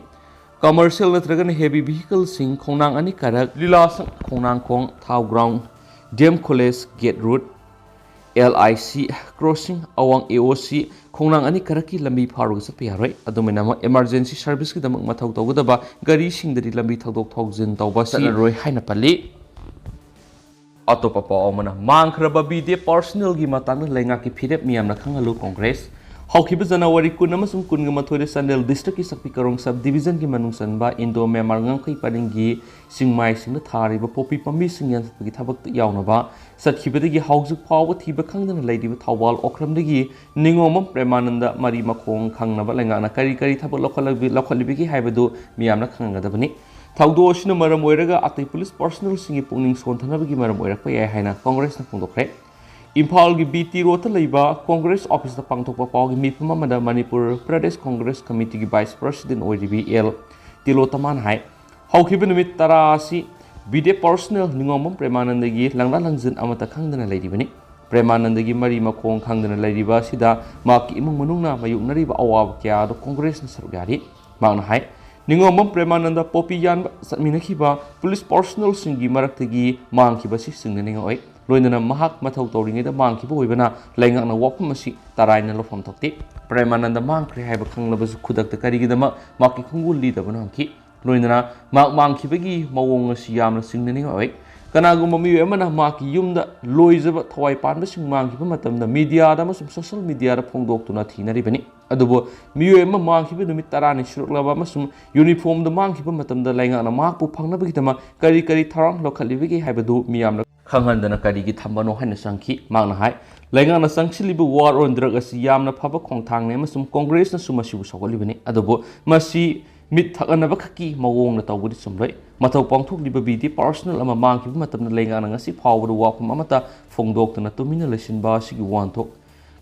Commercial ꯅꯠꯇ꯭ꯔꯒꯅ heavy vehicleꯁꯤꯡ ꯈꯣꯡꯅꯥꯡ ꯑꯅꯤ ꯀꯥꯔꯛ, ꯂꯤꯂꯥꯁꯪ ꯈꯣꯡꯅꯥꯡꯈꯣꯡ, ꯊꯥꯎ ground, D M College gate road, L I C crossing, ꯑꯋꯥꯡ A O C ꯈꯣꯡꯅꯥꯡ ꯑꯅꯤ ꯀꯥꯔꯛꯀꯤ ꯂꯝꯕꯤ ꯐꯥꯎꯔꯒ ꯆꯠꯄ ꯌꯥꯔꯣꯏ꯫ ꯑꯗꯨꯃꯥꯏꯅꯃꯛ emergency serviceꯀꯤꯗꯃꯛ ꯃꯊꯧ ꯇꯧꯒꯗꯕ ꯒꯥꯔꯤꯁꯤꯡꯗꯗꯤ ꯂꯝꯕꯤ ꯊꯧꯗꯣꯛ ꯊꯧꯖꯤꯟ ꯇꯧꯕ ꯆꯠꯂꯔꯣꯏ ꯍꯥꯏꯅ ꯄꯜꯂꯤ꯫ ꯑꯇꯣꯞꯄ ꯄꯥꯎ ꯑꯃꯅ, ꯃꯥꯡꯈ꯭ꯔꯕ B D A personnelꯒꯤ ꯃꯇꯥꯡꯗ ꯂꯩꯉꯥꯛꯀꯤ ꯐꯤꯔꯦꯞ ꯃꯤꯌꯥꯝꯅ ꯈꯪꯍꯜꯂꯨ꯫ Congress꯫ ꯍꯧꯈꯤꯕ January ꯀꯨꯟ ꯑꯃꯁꯨꯡ ꯀꯨꯟꯒ ꯃꯥꯊꯣꯏꯗ ꯆꯥꯟꯗꯦꯜ districtꯀꯤ ꯆꯥꯛꯄꯤ ꯀꯔꯣꯡ sub divisionꯒꯤ ꯃꯅꯨꯡ ꯆꯟꯕ Indo Myanmar ꯉꯝꯈꯩ ꯄꯔꯤꯡꯒꯤ ꯆꯤꯡꯃꯥꯏꯁꯤꯡꯗ ꯊꯥꯔꯤꯕ ꯄꯣꯄꯤ ꯄꯥꯝꯕꯤꯁꯤꯡ ꯌꯥꯟꯊꯠꯄꯒꯤ ꯊꯕꯛꯇ ꯌꯥꯎꯅꯕ ꯆꯠꯈꯤꯕꯗꯒꯤ ꯍꯧꯖꯤꯛ ꯐꯥꯎꯕ ꯊꯤꯕ ꯈꯪꯗꯅ ꯂꯩꯔꯤꯕ ꯊꯧꯕꯥꯜ ꯑꯣꯀ꯭ꯔꯝꯗꯒꯤ ꯅꯤꯉꯣꯝꯕꯝ ꯄ꯭ꯔꯦꯃꯥꯅꯟꯗ ꯃꯔꯤ ꯃꯈꯣꯡ ꯈꯪꯅꯕ ꯂꯩꯉꯥꯛꯅ ꯀꯔꯤ ꯀꯔꯤ ꯊꯕꯛ ꯂꯧꯈꯠꯂꯕꯤ-, ꯂꯧꯈꯠꯂꯤꯕꯒꯦ ꯍꯥꯏꯕꯗꯨ ꯃꯤꯌꯥꯝꯅ ꯈꯪꯒꯗꯕꯅꯤ꯫ ꯊꯧꯗꯣꯛ ꯑꯁꯤꯅ ꯃꯔꯝ ꯑꯣꯏꯔꯒ ꯑꯇꯩ police personnelꯁꯤꯡꯒꯤ ꯄꯨꯛꯅꯤꯡ ꯁꯣꯟꯊꯅꯕꯒꯤ ꯃꯔꯝ ꯑꯣꯏꯔꯛꯄ ꯌꯥꯏ ꯍꯥꯏꯅ Congressꯅ ꯐꯣꯡꯗꯣꯛꯈ꯭ꯔꯦ꯫ ꯏꯝꯐꯥꯜꯒꯤ B T Roadꯇ ꯂꯩꯕ Congress officeꯇ ꯄꯥꯡꯊꯣꯛꯄ ꯄꯥꯎꯒꯤ ꯃꯤꯐꯝ ꯑꯃꯗ Manipur Pradesh Congress Committeeꯒꯤ vice president ꯑꯣꯏꯔꯤꯕꯤ L ꯇꯤꯂꯣꯇꯃꯥꯅ ꯍꯥꯏ, ꯍꯧꯈꯤꯕ ꯅꯨꯃꯤꯠ ꯇꯔꯥ ꯑꯁꯤ B D A personnel ꯅꯤꯉꯣꯝꯕꯝ ꯄ꯭ꯔꯦꯃꯥꯅꯟꯗꯒꯤ ꯂꯪꯂꯥ ꯂꯪꯖꯤꯟ ꯑꯃꯠꯇ ꯈꯪꯗꯅ ꯂꯩꯔꯤꯕꯅꯤ꯫ ꯄ꯭ꯔꯦꯃꯥꯅꯟꯗꯒꯤ ꯃꯔꯤ ꯃꯈꯣꯡ ꯈꯪꯗꯅ ꯂꯩꯔꯤꯕ ꯑꯁꯤꯗ ꯃꯍꯥꯛꯀꯤ ꯏꯃꯨꯡ ꯃꯅꯨꯡꯅ ꯃꯥꯌꯣꯛꯅꯔꯤꯕ ꯑꯋꯥꯕ ꯀꯌꯥ ꯑꯗꯨ Congressꯅ ꯁꯔꯨꯛ ꯌꯥꯔꯤ꯫ ꯃꯍꯥꯛꯅ ꯍꯥꯏ, ꯅꯤꯉꯣꯝꯕꯝ ꯄ꯭ꯔꯦꯃꯥꯅꯟꯗ ꯄꯣꯄꯤ ꯌꯥꯟꯕ ꯆꯠꯃꯤꯟꯅꯈꯤꯕ police personnelꯁꯤꯡꯒꯤ ꯃꯔꯛꯇꯒꯤ ꯃꯥꯡꯈꯤꯕ ꯑꯁꯤ ꯆꯤꯡꯅꯅꯤꯡꯉꯥꯏ ꯑꯣꯏ꯫ ꯂꯣꯏꯅꯅ ꯃꯍꯥꯛ ꯃꯊꯧ ꯇꯧꯔꯤꯉꯩꯗ ꯃꯥꯡꯈꯤꯕ ꯑꯣꯏꯕꯅ ꯂꯩꯉꯥꯛꯅ ꯋꯥꯐꯝ ꯑꯁꯤ ꯇꯔꯥꯏꯅ ꯂꯧꯐꯝ ꯊꯣꯛꯇꯦ꯫ ꯄ꯭ꯔꯦꯃꯥꯅꯟꯗ ꯃꯥꯡꯈ꯭ꯔꯦ ꯍꯥꯏꯕ ꯈꯪꯂꯕꯁꯨ ꯈꯨꯗꯛꯇ ꯀꯔꯤꯒꯤꯗꯃꯛ ꯃꯍꯥꯛꯀꯤ ꯈꯣꯡꯒꯨꯜ ꯂꯤꯗꯕꯅꯣ ꯍꯪꯈꯤ꯫ ꯂꯣꯏꯅꯅ ꯃꯍꯥꯛ ꯃꯥꯡꯈꯤꯕꯒꯤ ꯃꯑꯣꯡ ꯑꯁꯤ ꯌꯥꯝꯅ ꯆꯤꯡꯅꯅꯤꯡꯉꯥꯏ ꯑꯣꯏ꯫ ꯀꯅꯥꯒꯨꯝꯕ ꯃꯤꯑꯣꯏ ꯑꯃꯅ ꯃꯍꯥꯛꯀꯤ ꯌꯨꯝꯗ ꯂꯣꯏꯖꯕ ꯊꯋꯥꯏ ꯄꯥꯟꯕꯁꯤꯡ ꯃꯥꯡꯈꯤꯕ ꯃꯇꯝꯗ mediaꯗ ꯑꯃꯁꯨꯡ social mediaꯗ ꯐꯣꯡꯗꯣꯛꯇꯨꯅ ꯊꯤꯅꯔꯤꯕꯅꯤ꯫ ꯑꯗꯨꯕꯨ ꯃꯤꯑꯣꯏ ꯑꯃ ꯃꯥꯡꯈꯤꯕ ꯅꯨꯃꯤꯠ ꯇꯔꯥꯅꯤ ꯁꯨꯔꯛꯂꯕ ꯑꯃꯁꯨꯡ ꯌꯨꯅꯤꯐꯣꯔꯝꯗ ꯃꯥꯡꯈꯤꯕ ꯃꯇꯝꯗ ꯂꯩꯉꯥꯛꯅ ꯃꯍꯥꯛꯄꯨ ꯐꯪꯅꯕꯒꯤꯗꯃꯛ ꯀꯔꯤ ꯀꯔꯤ ꯊꯧꯔꯥꯡ ꯂꯧꯈꯠꯂꯤꯕꯒꯦ ꯍꯥꯏꯕꯗꯨ ꯃꯤꯌꯥꯝꯅ ꯈꯪꯍꯟꯗꯅ ꯀꯔꯤꯒꯤ ꯊꯝꯕꯅꯣ ꯍꯥꯏꯅ ꯆꯪꯈꯤ꯫ ꯃꯍꯥꯛꯅ ꯍꯥꯏ, ꯂꯩꯉꯥꯛꯅ ꯆꯪꯁꯤꯜꯂꯤꯕ war on drug ꯑꯁꯤ ꯌꯥꯝꯅ ꯐꯕ ꯈꯣꯡꯊꯥꯡꯅꯤ ꯑꯃꯁꯨꯡ ꯀꯣꯡꯒ꯭ꯔꯦꯁꯅꯁꯨ ꯃꯁꯤꯕꯨ ꯁꯧꯒꯠꯂꯤꯕꯅꯤ, ꯑꯗꯨꯕꯨ ꯃꯁꯤ ꯃꯤꯠ ꯊꯛꯍꯟꯅꯕ ꯈꯛꯀꯤ ꯃꯑꯣꯡꯗ ꯇꯧꯕꯗꯤ ꯆꯨꯝꯂꯣꯏ꯫ ꯃꯊꯧ ꯄꯥꯡꯊꯣꯛꯂꯤꯕ ꯕꯤ ꯗꯤ ꯄꯥꯔꯁꯣꯅꯦꯜ ꯑꯃ ꯃꯥꯡꯈꯤꯕ ꯃꯇꯝꯗ ꯂꯩꯉꯥꯛꯅ ꯉꯁꯤ ꯐꯥꯎꯕꯗ ꯋꯥꯐꯝ ꯑꯃꯠꯇ ꯐꯣꯡꯗꯣꯛꯇꯅ ꯇꯨꯃꯤꯟꯅ ꯂꯩꯁꯤꯟꯕ ꯑꯁꯤꯒꯤ ꯋꯥꯍꯟꯊꯣꯛ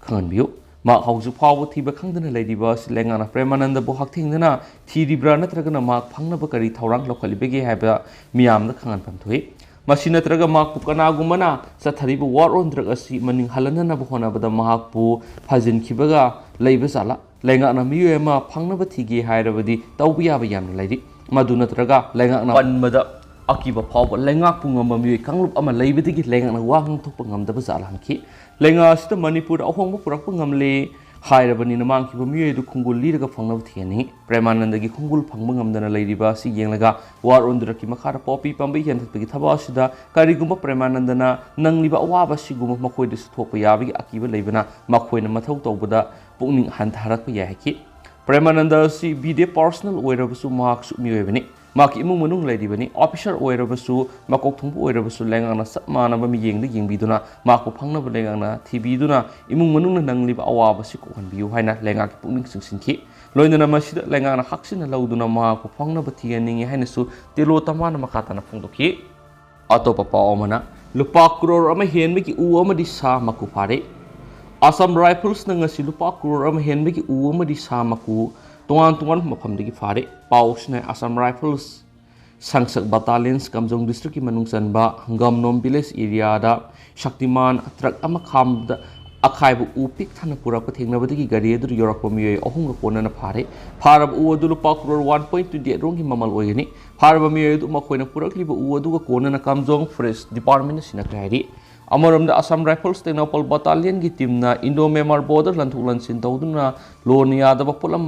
ꯈꯪꯍꯟꯕꯤꯌꯨ꯫ ꯃꯍꯥꯛ ꯍꯧꯖꯤꯛ ꯐꯥꯎꯕ ꯊꯤꯕ ꯈꯪꯗꯅ ꯂꯩꯔꯤꯕ ꯑꯁꯤ ꯂꯩꯉꯥꯛꯅ ꯄ꯭ꯔꯦꯃꯥꯅꯟꯗꯕꯨ ꯍꯛꯊꯦꯡꯅꯅ ꯊꯤꯔꯤꯕ꯭ꯔꯥ ꯅꯠꯇ꯭ꯔꯒꯅ ꯃꯍꯥꯛ ꯐꯪꯅꯕ ꯀꯔꯤ ꯊꯧꯔꯥꯡ ꯂꯧꯈꯠꯂꯤꯕꯒꯦ ꯍꯥꯏꯕ ꯃꯤꯌꯥꯝꯗ ꯈꯪꯍꯟꯐꯝ ꯊꯣꯛꯏ꯫ ꯃꯁꯤ ꯅꯠꯇ꯭ꯔꯒ ꯃꯍꯥꯛꯄꯨ ꯀꯅꯥꯒꯨꯝꯕꯅ ꯆꯠꯊꯔꯤꯕ war on drug ꯑꯁꯤ ꯃꯅꯤꯡ ꯍꯜꯍꯟꯅꯅꯕ ꯍꯣꯠꯅꯕꯗ ꯃꯍꯥꯛꯄꯨ ꯐꯥꯖꯤꯟꯈꯤꯕꯒ ꯂꯩꯕ ꯖꯥꯠꯂꯥ? ꯂꯩꯉꯥꯛꯅ ꯃꯤꯑꯣꯏ ꯑꯃ ꯐꯪꯅꯕ ꯊꯤꯒꯦ ꯍꯥꯏꯔꯕꯗꯤ ꯇꯧꯕ ꯌꯥꯕ ꯌꯥꯝꯅ ꯂꯩꯔꯤ꯫ ꯃꯗꯨ ꯅꯠꯇ꯭ꯔꯒ ꯂꯩꯉꯥꯛꯅ ꯄꯟꯕꯗ ꯑꯀꯤꯕ ꯐꯥꯎꯕ ꯂꯩꯉꯥꯛꯄꯨ ꯉꯝꯕ ꯃꯤꯑꯣꯏ ꯀꯥꯡꯂꯨꯞ ꯑꯃ ꯂꯩꯕꯗꯒꯤ ꯂꯩꯉꯥꯛꯅ ꯋꯥ ꯉꯥꯡꯊꯣꯛꯄ ꯉꯝꯗꯕ ꯖꯥꯠꯂꯥ ꯍꯪꯈꯤ꯫ ꯂꯩꯉꯥꯛ ꯑꯁꯤꯗ ꯃꯅꯤꯄꯨꯔꯗ ꯑꯍꯣꯡꯕ ꯄꯨꯔꯛꯄ ꯉꯝꯂꯦ ꯍꯥꯏꯔꯕꯅꯤꯅ ꯃꯥꯡꯈꯤꯕ ꯃꯤꯑꯣꯏ ꯑꯗꯨ ꯈꯣꯡꯒꯨꯜ ꯂꯤꯔꯒ ꯐꯪꯅꯕ ꯊꯤꯍꯟꯅꯤꯡꯏ꯫ ꯄ꯭ꯔꯦꯃꯥꯅꯟꯗꯒꯤ ꯈꯣꯡꯒꯨꯜ ꯐꯪꯕ ꯉꯝꯗꯅ ꯂꯩꯔꯤꯕ ꯑꯁꯤ ꯌꯦꯡꯂꯒ war on drugꯀꯤ ꯃꯈꯥꯗ ꯄꯣꯄꯤ ꯄꯥꯝꯕꯩ ꯌꯥꯟꯊꯠꯄꯒꯤ ꯊꯕꯛ ꯑꯁꯤꯗ ꯀꯔꯤꯒꯨꯝꯕ ꯄ꯭ꯔꯦꯃꯥꯅꯟꯗꯅ ꯅꯪꯂꯤꯕ ꯑꯋꯥꯕ ꯑꯁꯤꯒꯨꯝꯕ ꯃꯈꯣꯏꯗꯁꯨ ꯊꯣꯛꯄ ꯌꯥꯕꯒꯤ ꯑꯀꯤꯕ ꯂꯩꯕꯅ ꯃꯈꯣꯏꯅ ꯃꯊꯧ ꯇꯧꯕꯗ ꯄꯨꯛꯅꯤꯡ ꯍꯟꯊꯍꯔꯛꯄ ꯌꯥꯏ ꯍꯥꯏꯈꯤ꯫ ꯄ꯭ꯔꯦꯃꯥꯅꯟꯗ ꯑꯁꯤ ꯕꯤ ꯗꯦ ꯄꯥꯔꯁꯣꯅꯦꯜ ꯑꯣꯏꯔꯕꯁꯨ ꯃꯍꯥꯛꯁꯨ ꯃꯤꯑꯣꯏꯕꯅꯤ꯫ ꯃꯍꯥꯛꯀꯤ ꯏꯃꯨꯡ ꯃꯅꯨꯡ ꯂꯩꯔꯤꯕꯅꯤ꯫ ꯑꯣꯐꯤꯁꯔ ꯑꯣꯏꯔꯕꯁꯨ, ꯃꯀꯣꯛ ꯊꯣꯡꯕ ꯑꯣꯏꯔꯕꯁꯨ ꯂꯩꯉꯥꯛꯅ ꯆꯞ ꯃꯥꯟꯅꯕ ꯃꯤꯠꯌꯦꯡꯗ ꯌꯦꯡꯕꯤꯗꯨꯅ ꯃꯍꯥꯛꯄꯨ ꯐꯪꯅꯕ ꯂꯩꯉꯥꯛꯅ ꯊꯤꯕꯤꯗꯨꯅ ꯏꯃꯨꯡ ꯃꯅꯨꯡꯅ ꯅꯪꯂꯤꯕ ꯑꯋꯥꯕꯁꯤ ꯀꯣꯛꯍꯟꯕꯤꯌꯨ ꯍꯥꯏꯅ ꯂꯩꯉꯥꯛꯀꯤ ꯄꯨꯛꯅꯤꯡ ꯆꯤꯡꯁꯤꯟꯈꯤ꯫ ꯂꯣꯏꯅꯅ ꯃꯁꯤꯗ ꯂꯩꯉꯥꯛꯅ ꯍꯛꯆꯤꯟꯅ ꯂꯧꯗꯨꯅ ꯃꯍꯥꯛꯄꯨ ꯐꯪꯅꯕ ꯊꯤꯍꯟꯅꯤꯡꯏ ꯍꯥꯏꯅꯁꯨ ꯇꯤꯂꯣ ꯇꯃꯥꯅ ꯃꯈꯥ ꯇꯥꯅ ꯐꯣꯡꯗꯣꯛꯈꯤ꯫ ꯑꯇꯣꯞꯄ ꯄꯥꯎ ꯑꯃꯅ, ꯂꯨꯄꯥ ꯀ꯭ꯔꯣꯔ ꯑꯃ ꯍꯦꯟꯕꯒꯤ ꯎ ꯑꯃꯗꯤ ꯁꯥ ꯃꯀꯨ ꯐꯥꯔꯦ꯫ ꯑꯁꯥꯝ ꯔꯥꯏꯐꯜꯁꯅ ꯉꯁꯤ ꯂꯨꯄꯥ ꯀ꯭ꯔꯣꯔ ꯑꯃ ꯍꯦꯟꯕꯒꯤ ꯎ ꯑꯃꯗꯤ ꯁꯥ ꯃꯀꯨ ꯇꯣꯉꯥꯟ ꯇꯣꯉꯥꯟꯕ ꯃꯐꯝꯗꯒꯤ ꯐꯥꯔꯦ꯫ ꯄꯥꯎ ꯑꯁꯤꯅ ꯑꯁꯥꯝ ꯔꯥꯏꯐꯜꯁ ꯁꯪꯁꯛ ꯕꯇꯥꯂꯤꯌꯟꯁ ꯀꯝꯖꯣꯡ ꯗꯤꯁꯇ꯭ꯔꯤꯛꯀꯤ ꯃꯅꯨꯡ ꯆꯟꯕ ꯒꯝꯅꯣꯝ ꯚꯤꯂꯦꯖ ꯑꯦꯔꯤꯌꯥꯗ ꯁꯛꯇꯤꯃꯥꯟ ꯇ꯭ꯔꯛ ꯑꯃ ꯈꯥꯝꯕꯗ ꯑꯈꯥꯏꯕ ꯎ ꯄꯤꯛ ꯊꯟꯅ ꯄꯨꯔꯛꯄ ꯊꯦꯡꯅꯕꯗꯒꯤ ꯒꯥꯔꯤ ꯑꯗꯨꯗ ꯌꯧꯔꯛꯄ ꯃꯤꯑꯣꯏ ꯑꯍꯨꯝꯒ ꯀꯣꯟꯅꯅ ꯐꯥꯔꯦ꯫ ꯐꯥꯔꯕ ꯎ ꯑꯗꯨ ꯂꯨꯄꯥ crore one point twenty eight ꯔꯣꯝꯒꯤ ꯃꯃꯜ ꯑꯣꯏꯒꯅꯤ꯫ ꯐꯥꯔꯕ ꯃꯤꯑꯣꯏ ꯑꯗꯨ ꯃꯈꯣꯏꯅ ꯄꯨꯔꯛꯂꯤꯕ ꯎ ꯑꯗꯨꯒ ꯀꯣꯟꯅꯅ ꯀꯝꯖꯣꯡ ꯐꯣꯔꯦꯁ ꯗꯤꯄꯥꯔꯠꯃꯦꯟꯅ ꯁꯤꯟꯅꯈ꯭ꯔꯦ ꯍꯥꯏꯔꯤ꯫ ꯑꯃꯔꯣꯝꯗ ꯑꯁꯥꯝ ꯔꯥꯏꯐꯜꯁ ꯇꯦꯡꯅꯧꯄꯜ ꯕꯇꯥꯂꯤꯌꯟꯒꯤ ꯇꯤꯝꯅ ꯏꯟꯗꯣ ꯃ꯭ꯌꯥꯟꯃꯥꯔ ꯕꯣꯔꯗꯔ ꯂꯟꯊꯣꯛ ꯂꯟꯁꯤꯟ ꯇꯧꯗꯨꯅ ꯂꯣꯟꯅ ꯌꯥꯗꯕ ꯄꯣꯠꯂꯝ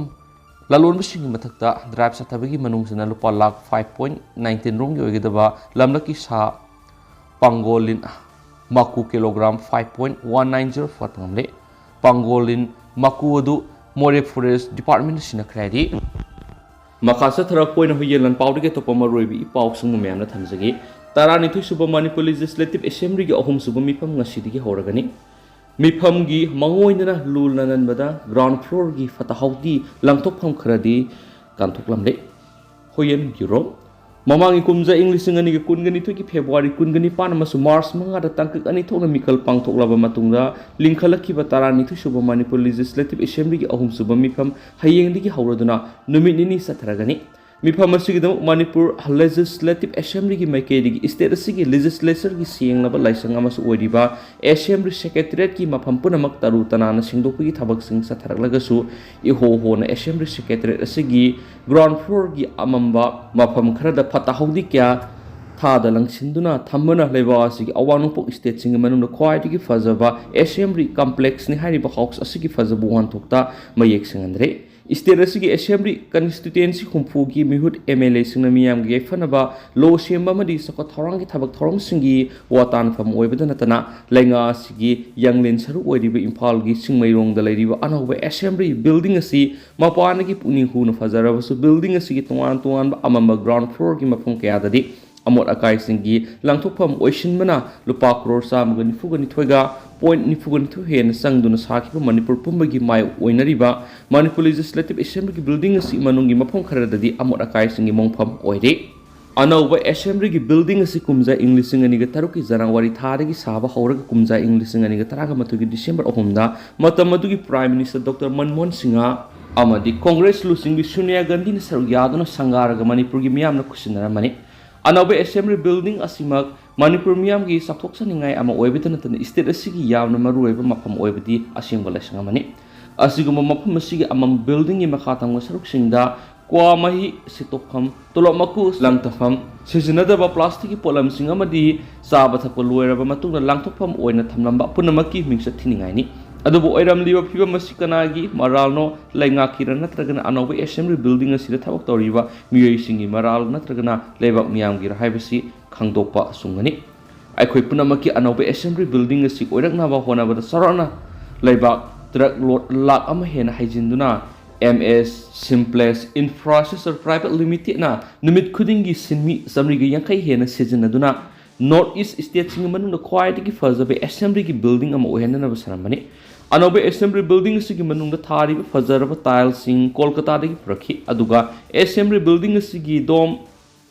ꯂꯂꯣꯟꯕꯁꯤꯡꯒꯤ ꯃꯊꯛꯇ ꯗ꯭ꯔꯥꯏꯚ ꯆꯠꯊꯕꯒꯤ ꯃꯅꯨꯡ ꯆꯟꯅ ꯂꯨꯄꯥ ꯂꯥꯈ ꯐꯥꯏꯚ ꯄꯣꯏꯟ ꯅꯥꯏꯟꯇꯤꯟ ꯔꯣꯝꯒꯤ ꯑꯣꯏꯒꯗꯕ ꯂꯝꯂꯛꯀꯤ ꯁꯥ ꯄꯥꯡꯒꯣꯂꯤꯟ ꯃꯀꯨ kilogram five point one nine zero ꯐꯥꯠꯄ ꯉꯝꯂꯦ꯫ ꯄꯥꯡꯒꯣꯂꯤꯟ ꯃꯀꯨ ꯑꯗꯨ ꯃꯣꯔꯦ ꯐꯣꯔꯦꯁ ꯗꯤꯄꯥꯔꯠꯃꯦꯟꯗ ꯁꯤꯟꯅꯈ꯭ꯔꯦ ꯍꯥꯏꯗꯤ꯫ ꯃꯈꯥ ꯆꯠꯊꯔꯛꯄ ꯑꯣꯏꯅ ꯍꯨꯏꯌꯦꯟ ꯂꯥꯟꯄꯥꯎꯗꯒꯤ ꯑꯇꯣꯞꯄ ꯃꯔꯨꯑꯣꯏꯕ ꯏ ꯄꯥꯎꯁꯤꯡꯕꯨ ꯃꯌꯥꯝꯅ ꯊꯝꯖꯒꯦ꯫ ꯇꯔꯥꯅꯤꯊꯣꯏ ꯁꯨꯕ ꯃꯅꯤꯄꯨꯔ ꯂꯦꯖꯤꯁꯂꯦꯇꯤꯚ ꯑꯦꯁꯦꯝꯕ꯭ꯂꯤꯒꯤ ꯑꯍꯨꯝꯁꯨꯕ ꯃꯤꯐꯝ ꯉꯁꯤꯗꯒꯤ ꯍꯧꯔꯒꯅꯤ꯫ ꯃꯤꯐꯝꯒꯤ ꯃꯥꯡꯑꯣꯏꯅꯅ ꯂꯨ ꯅꯥꯅꯟꯕꯗ ꯒ꯭ꯔꯥꯎꯟ ꯐ꯭ꯂꯣꯔꯒꯤ ꯐꯠꯇ ꯍꯥꯎꯗꯤ ꯂꯪꯊꯣꯛꯐꯝ ꯈꯔꯗꯤ ꯀꯥꯟꯊꯣꯛꯂꯝꯂꯦ꯫ ꯍꯨꯏꯌꯦꯟ ꯕ꯭ꯌꯨꯔꯣ꯫ ꯃꯃꯥꯡꯒꯤ ꯀꯨꯝꯖꯥ ꯏꯪ ꯂꯤꯁꯤꯡ ꯑꯅꯤꯒ ꯀꯨꯟꯒ ꯅꯤꯊꯣꯏꯒꯤ ꯐꯦꯕ꯭ꯔꯨꯋꯥꯔꯤ ꯀꯨꯟꯒ ꯅꯤꯄꯥꯟ ꯑꯃꯁꯨꯡ ꯃꯥꯔꯆ ꯃꯉꯥꯗ ꯇꯥꯡꯀꯛ ꯑꯅꯤ ꯊꯣꯛꯅ ꯃꯤꯈꯜ ꯄꯥꯡꯊꯣꯛꯂꯕ ꯃꯇꯨꯡꯗ ꯂꯤꯡꯈꯠꯂꯛꯈꯤꯕ ꯇꯔꯥꯅꯤꯊꯣꯏ ꯁꯨꯕ ꯃꯅꯤꯄꯨꯔ ꯂꯦꯖꯤꯁꯂꯦꯇꯤꯚ ꯑꯦꯁꯦꯝꯕ꯭ꯂꯤꯒꯤ ꯑꯍꯨꯝꯁꯨꯕ ꯃꯤꯐꯝ ꯍꯌꯦꯡꯗꯒꯤ ꯍꯧꯔꯗꯨꯅ ꯅꯨꯃꯤꯠ ꯅꯤꯅꯤ ꯆꯠꯊꯔꯒꯅꯤ꯫ ꯃꯤꯐꯝ ꯑꯁꯤꯒꯤꯗꯃꯛ ꯃꯅꯤꯄꯨꯔ ꯂꯦꯖꯤꯁꯂꯦꯇꯤꯚ ꯑꯦꯁꯦꯝꯕ꯭ꯂꯤꯒꯤ ꯃꯥꯏꯀꯩꯗꯒꯤ ꯁ꯭ꯇꯦꯠ ꯑꯁꯤꯒꯤ ꯂꯦꯖꯤꯁꯂꯦꯆꯔꯒꯤ ꯁꯦꯡꯂꯕ ꯂꯥꯏꯁꯪ ꯑꯃꯁꯨ ꯑꯣꯏꯔꯤꯕ ꯑꯦꯁꯦꯝꯕ꯭ꯂꯤ ꯁꯦꯀ꯭ꯔꯦꯇꯔꯤꯌꯦꯠꯀꯤ ꯃꯐꯝ ꯄꯨꯝꯅꯃꯛ ꯇꯔꯨ ꯇꯅꯥꯟꯅ ꯁꯦꯡꯗꯣꯛꯄꯒꯤ ꯊꯕꯛꯁꯤꯡ ꯆꯠꯊꯔꯛꯂꯒꯁꯨ, ꯏꯍꯣ ꯍꯣꯅ ꯑꯦꯁꯦꯝꯕ꯭ꯂꯤ ꯁꯦꯀ꯭ꯔꯦꯇꯔꯤꯌꯦꯠ ꯑꯁꯤꯒꯤ ꯒ꯭ꯔꯥꯎꯟ ꯐ꯭ꯂꯣꯔꯒꯤ ꯑꯃꯝꯕ ꯃꯐꯝ ꯈꯔꯗ ꯐꯠꯇ ꯍꯥꯎꯗꯤ ꯀꯌꯥ ꯊꯥꯗ ꯂꯪꯁꯤꯟꯗꯨꯅ ꯊꯝꯕꯅ ꯂꯩꯕꯥꯛ ꯑꯁꯤꯒꯤ ꯑꯋꯥꯡ ꯅꯣꯡꯄꯣꯛ ꯁ꯭ꯇꯦꯠꯁꯤꯡꯒꯤ ꯃꯅꯨꯡꯗ ꯈ꯭ꯋꯥꯏꯗꯒꯤ ꯐꯖꯕ ꯑꯦꯁꯦꯝꯕ꯭ꯂꯤ ꯀꯝꯄ꯭ꯂꯦꯛꯁꯅꯤ ꯍꯥꯏꯔꯤꯕ ꯍꯥꯎꯁ ꯑꯁꯤꯒꯤ ꯐꯖꯕ ꯋꯥꯍꯟꯊꯣꯛꯇ ꯃꯌꯦꯛ ꯁꯦꯡꯍꯟꯗ꯭ꯔꯦ꯫ ꯁ꯭ꯇꯦꯠ ꯑꯁꯤꯒꯤ ꯑꯦꯁꯦꯝꯕ꯭ꯂꯤ ꯀꯟꯁꯇꯤꯇ꯭ꯋꯦꯟꯁꯤ ꯍꯨꯝꯐꯨꯒꯤ ꯃꯤꯍꯨꯠ ꯑꯦꯝ ꯑꯦꯜ ꯑꯦꯁꯤꯡꯅ ꯃꯤꯌꯥꯝꯒꯤ ꯌꯥꯏꯐꯅꯕ ꯂꯣ ꯁꯦꯝꯕ ꯑꯃꯗꯤ ꯆꯥꯎꯈꯠ ꯊꯧꯔꯥꯡꯒꯤ ꯊꯕꯛ ꯊꯧꯔꯝꯁꯤꯡꯒꯤ ꯋꯥ ꯇꯥꯟꯐꯝ ꯑꯣꯏꯕꯗ ꯅꯠꯇꯅ, ꯂꯩꯉꯥꯛ ꯑꯁꯤꯒꯤ ꯌꯥꯡꯂꯦꯟ ꯁꯔꯨꯛ ꯑꯣꯏꯔꯤꯕ ꯏꯝꯐꯥꯜꯒꯤ ꯆꯤꯡꯃꯩꯔꯣꯡꯗ ꯂꯩꯔꯤꯕ ꯑꯅꯧꯕ ꯑꯦꯁꯦꯝꯕ꯭ꯂꯤ ꯕꯤꯜꯗꯤꯡ ꯑꯁꯤ ꯃꯄꯥꯟꯗꯒꯤ ꯄꯨꯛꯅꯤꯡ ꯍꯨꯅ ꯐꯖꯔꯕꯁꯨ, ꯕꯤꯜꯗꯤꯡ ꯑꯁꯤꯒꯤ ꯇꯣꯉꯥꯟ ꯇꯣꯉꯥꯟꯕ ꯑꯃꯝꯕ ꯒ꯭ꯔꯥꯎꯟ ꯐ꯭ꯂꯣꯔꯒꯤ ꯃꯐꯝ ꯀꯌꯥꯗꯗꯤ ꯑꯃꯣꯠ ꯑꯀꯥꯏꯁꯤꯡꯒꯤ ꯂꯪꯊꯣꯛꯐꯝ ꯑꯣꯏꯁꯤꯟꯕꯅ ꯂꯨꯄꯥ ꯀ꯭ꯔꯣꯔ ꯆꯥꯝꯃꯒ ꯅꯤꯐꯨꯒ ꯅꯤꯊꯣꯏꯒ ꯄꯣꯏꯟꯠ ꯅꯤꯐꯨꯒ ꯅꯤꯊꯣꯏ ꯍꯦꯟꯅ ꯆꯪꯗꯨꯅ ꯁꯥꯈꯤꯕ ꯃꯅꯤꯄꯨꯔ ꯄꯨꯝꯕꯒꯤ ꯃꯥꯏ ꯑꯣꯏꯅꯔꯤꯕ ꯃꯅꯤꯄꯨꯔ ꯂꯦꯖꯤꯁꯂꯦꯇꯤꯚ ꯑꯦꯁꯦꯝꯕ꯭ꯂꯤꯒꯤ ꯕꯤꯜꯗꯤꯡ ꯑꯁꯤ ꯃꯅꯨꯡꯒꯤ ꯃꯐꯝ ꯈꯔꯗꯗꯤ ꯑꯃꯣꯠ ꯑꯀꯥꯏꯁꯤꯡꯒꯤ ꯃꯣꯡꯐꯝ ꯑꯣꯏꯔꯤ꯫ ꯑꯅꯧꯕ ꯑꯦꯁꯦꯝꯕ꯭ꯂꯤꯒꯤ ꯕꯤꯜꯗꯤꯡ ꯑꯁꯤ ꯀꯨꯝꯖꯥ ꯏꯪ ꯂꯤꯁꯤꯡ ꯑꯅꯤꯒ ꯇꯔꯨꯛꯀꯤ ꯖꯅꯋꯥꯔꯤ ꯊꯥꯗꯒꯤ ꯁꯥꯕ ꯍꯧꯔꯒ ꯀꯨꯝꯖꯥ ꯏꯪ ꯂꯤꯁꯤꯡ ꯑꯅꯤꯒ ꯇꯔꯥꯒ ꯃꯥꯊꯣꯏꯒꯤ ꯗꯤꯁꯦꯝꯕꯔ ꯑꯍꯨꯝꯗ ꯃꯇꯝ ꯑꯗꯨꯒꯤ prime minister doctor Manmohan Singh ꯑꯃꯗꯤ ꯀꯣꯡꯒ꯭ꯔꯦꯁ ꯂꯨꯆꯤꯡꯕꯤ ꯁꯣꯅꯤꯌꯥ ꯒꯥꯟꯙꯤꯅ ꯁꯔꯨꯛ ꯌꯥꯗꯨꯅ ꯁꯪꯒꯥꯔꯒ ꯃꯅꯤꯄꯨꯔꯒꯤ ꯃꯤꯌꯥꯝꯅ ꯈꯨꯠꯁꯤꯟꯅꯔꯝꯕꯅꯤ꯫ ꯑꯅꯧꯕ ꯑꯦꯁꯦꯝꯕ꯭ꯂꯤ ꯕꯤꯜꯗꯤꯡ ꯑꯁꯤꯃꯛ ꯃꯅꯤꯄꯨꯔ ꯃꯤꯌꯥꯝꯒꯤ ꯆꯥꯎꯊꯣꯛꯆꯅꯤꯡꯉꯥꯏ ꯑꯃ ꯑꯣꯏꯕꯇ ꯅꯠꯇꯅ ꯁ꯭ꯇꯦꯠ ꯑꯁꯤꯒꯤ ꯌꯥꯝꯅ ꯃꯔꯨꯑꯣꯏꯕ ꯃꯐꯝ ꯑꯣꯏꯕꯗꯤ ꯑꯁꯦꯡꯕ ꯂꯥꯏꯁꯪ ꯑꯃꯅꯤ꯫ ꯑꯁꯤꯒꯨꯝꯕ ꯃꯐꯝ ꯑꯁꯤꯒꯤ ꯑꯃꯝꯕ ꯕꯤꯜꯗꯤꯡꯒꯤ ꯃꯈꯥ ꯊꯪꯕ ꯁꯔꯨꯛꯁꯤꯡꯗ ꯀ꯭ꯋꯥ ꯃꯍꯤ ꯁꯤꯠꯇꯣꯛꯐꯝ, ꯇꯣꯂꯣꯞ ꯃꯀꯨ ꯂꯪꯊꯐꯝ, ꯁꯤꯖꯤꯟꯅꯗꯕ ꯄ꯭ꯂꯥꯁꯇꯤꯛꯀꯤ ꯄꯣꯠꯂꯝꯁꯤꯡ ꯑꯃꯗꯤ ꯆꯥꯕ ꯊꯛꯄ ꯂꯣꯏꯔꯕ ꯃꯇꯨꯡꯗ ꯂꯪꯊꯣꯛꯐꯝ ꯑꯣꯏꯅ ꯊꯝꯂꯝꯕ ꯄꯨꯝꯅꯃꯛꯀꯤ ꯃꯤꯡꯆꯠ ꯊꯤꯅꯤꯡꯉꯥꯏꯅꯤ꯫ ꯑꯗꯨꯕꯨ ꯑꯣꯏꯔꯝꯂꯤꯕ ꯐꯤꯕꯝ ꯑꯁꯤ ꯀꯅꯥꯒꯤ ꯃꯔꯥꯜꯅꯣ? ꯂꯩꯉꯥꯛꯀꯤꯔ ꯅꯠꯇ꯭ꯔꯒꯅ ꯑꯅꯧꯕ ꯑꯦꯁꯦꯝꯕ꯭ꯂꯤ ꯕꯤꯜꯗꯤꯡ ꯑꯁꯤꯗ ꯊꯕꯛ ꯇꯧꯔꯤꯕ ꯃꯤꯑꯣꯏꯁꯤꯡꯒꯤ ꯃꯔꯥꯜ ꯅꯠꯇ꯭ꯔꯒꯅ ꯂꯩꯕꯥꯛ ꯃꯤꯌꯥꯝꯒꯤꯔ ꯍꯥꯏꯕꯁꯤ ꯈꯪꯗꯣꯛꯄ ꯆꯨꯝꯒꯅꯤ꯫ ꯑꯩꯈꯣꯏ ꯄꯨꯝꯅꯃꯛꯀꯤ ꯑꯅꯧꯕ ꯑꯦꯁꯦꯝꯕ꯭ꯂꯤ ꯕꯤꯜꯗꯤꯡ ꯑꯁꯤ ꯑꯣꯏꯔꯛꯅꯕ ꯍꯣꯠꯅꯕꯗ ꯆꯥꯎꯔꯥꯛꯅ ꯂꯩꯕꯥꯛ ꯇ꯭ꯔꯛ ꯂꯣꯗ ꯂꯥꯈ ꯑꯃ ꯍꯦꯟꯅ ꯍꯩꯖꯤꯟꯗꯨꯅ ꯑꯦꯝ ꯑꯦꯁ ꯁꯤꯝꯄ꯭ꯂꯦꯁ ꯏꯟꯐ꯭ꯔꯥꯁ꯭ꯇ꯭ꯔꯛꯆꯔ ꯄ꯭ꯔꯥꯏꯚꯦꯠ ꯂꯤꯃꯤꯇꯦꯗꯅ ꯅꯨꯃꯤꯠ ꯈꯨꯗꯤꯡꯒꯤ ꯁꯤꯟꯃꯤ ꯆꯥꯃꯔꯤꯒ ꯌꯥꯡꯈꯩ ꯍꯦꯟꯅ ꯁꯤꯖꯤꯟꯅꯗꯨꯅ ꯅꯣꯔꯠ ꯏꯁ ꯁ꯭ꯇꯦꯠꯁꯤꯡꯒꯤ ꯃꯅꯨꯡꯗ ꯈ꯭ꯋꯥꯏꯗꯒꯤ ꯐꯖꯕ ꯑꯦꯁꯦꯝꯕ꯭ꯂꯤꯒꯤ ꯕꯤꯜꯗꯤꯡ ꯑꯃ ꯑꯣꯏꯍꯟꯅꯅꯕ ꯁꯤꯟꯂꯝꯕꯅꯤ꯫ ꯑꯅꯧꯕ ꯑꯦꯁꯦꯝꯕ꯭ꯂꯤ ꯕꯤꯜꯗꯤꯡ ꯑꯁꯤꯒꯤ ꯃꯅꯨꯡꯗ ꯊꯥꯔꯤꯕ ꯐꯖꯔꯕ ꯇꯥꯏꯜꯁꯤꯡ ꯀꯣꯜꯀꯇꯥꯗꯒꯤ ꯄꯨꯔꯛꯈꯤ, ꯑꯗꯨꯒ ꯑꯦꯁꯦꯝꯕ꯭ꯂꯤ ꯕꯤꯜꯗꯤꯡ ꯑꯁꯤꯒꯤ ꯗꯣꯝ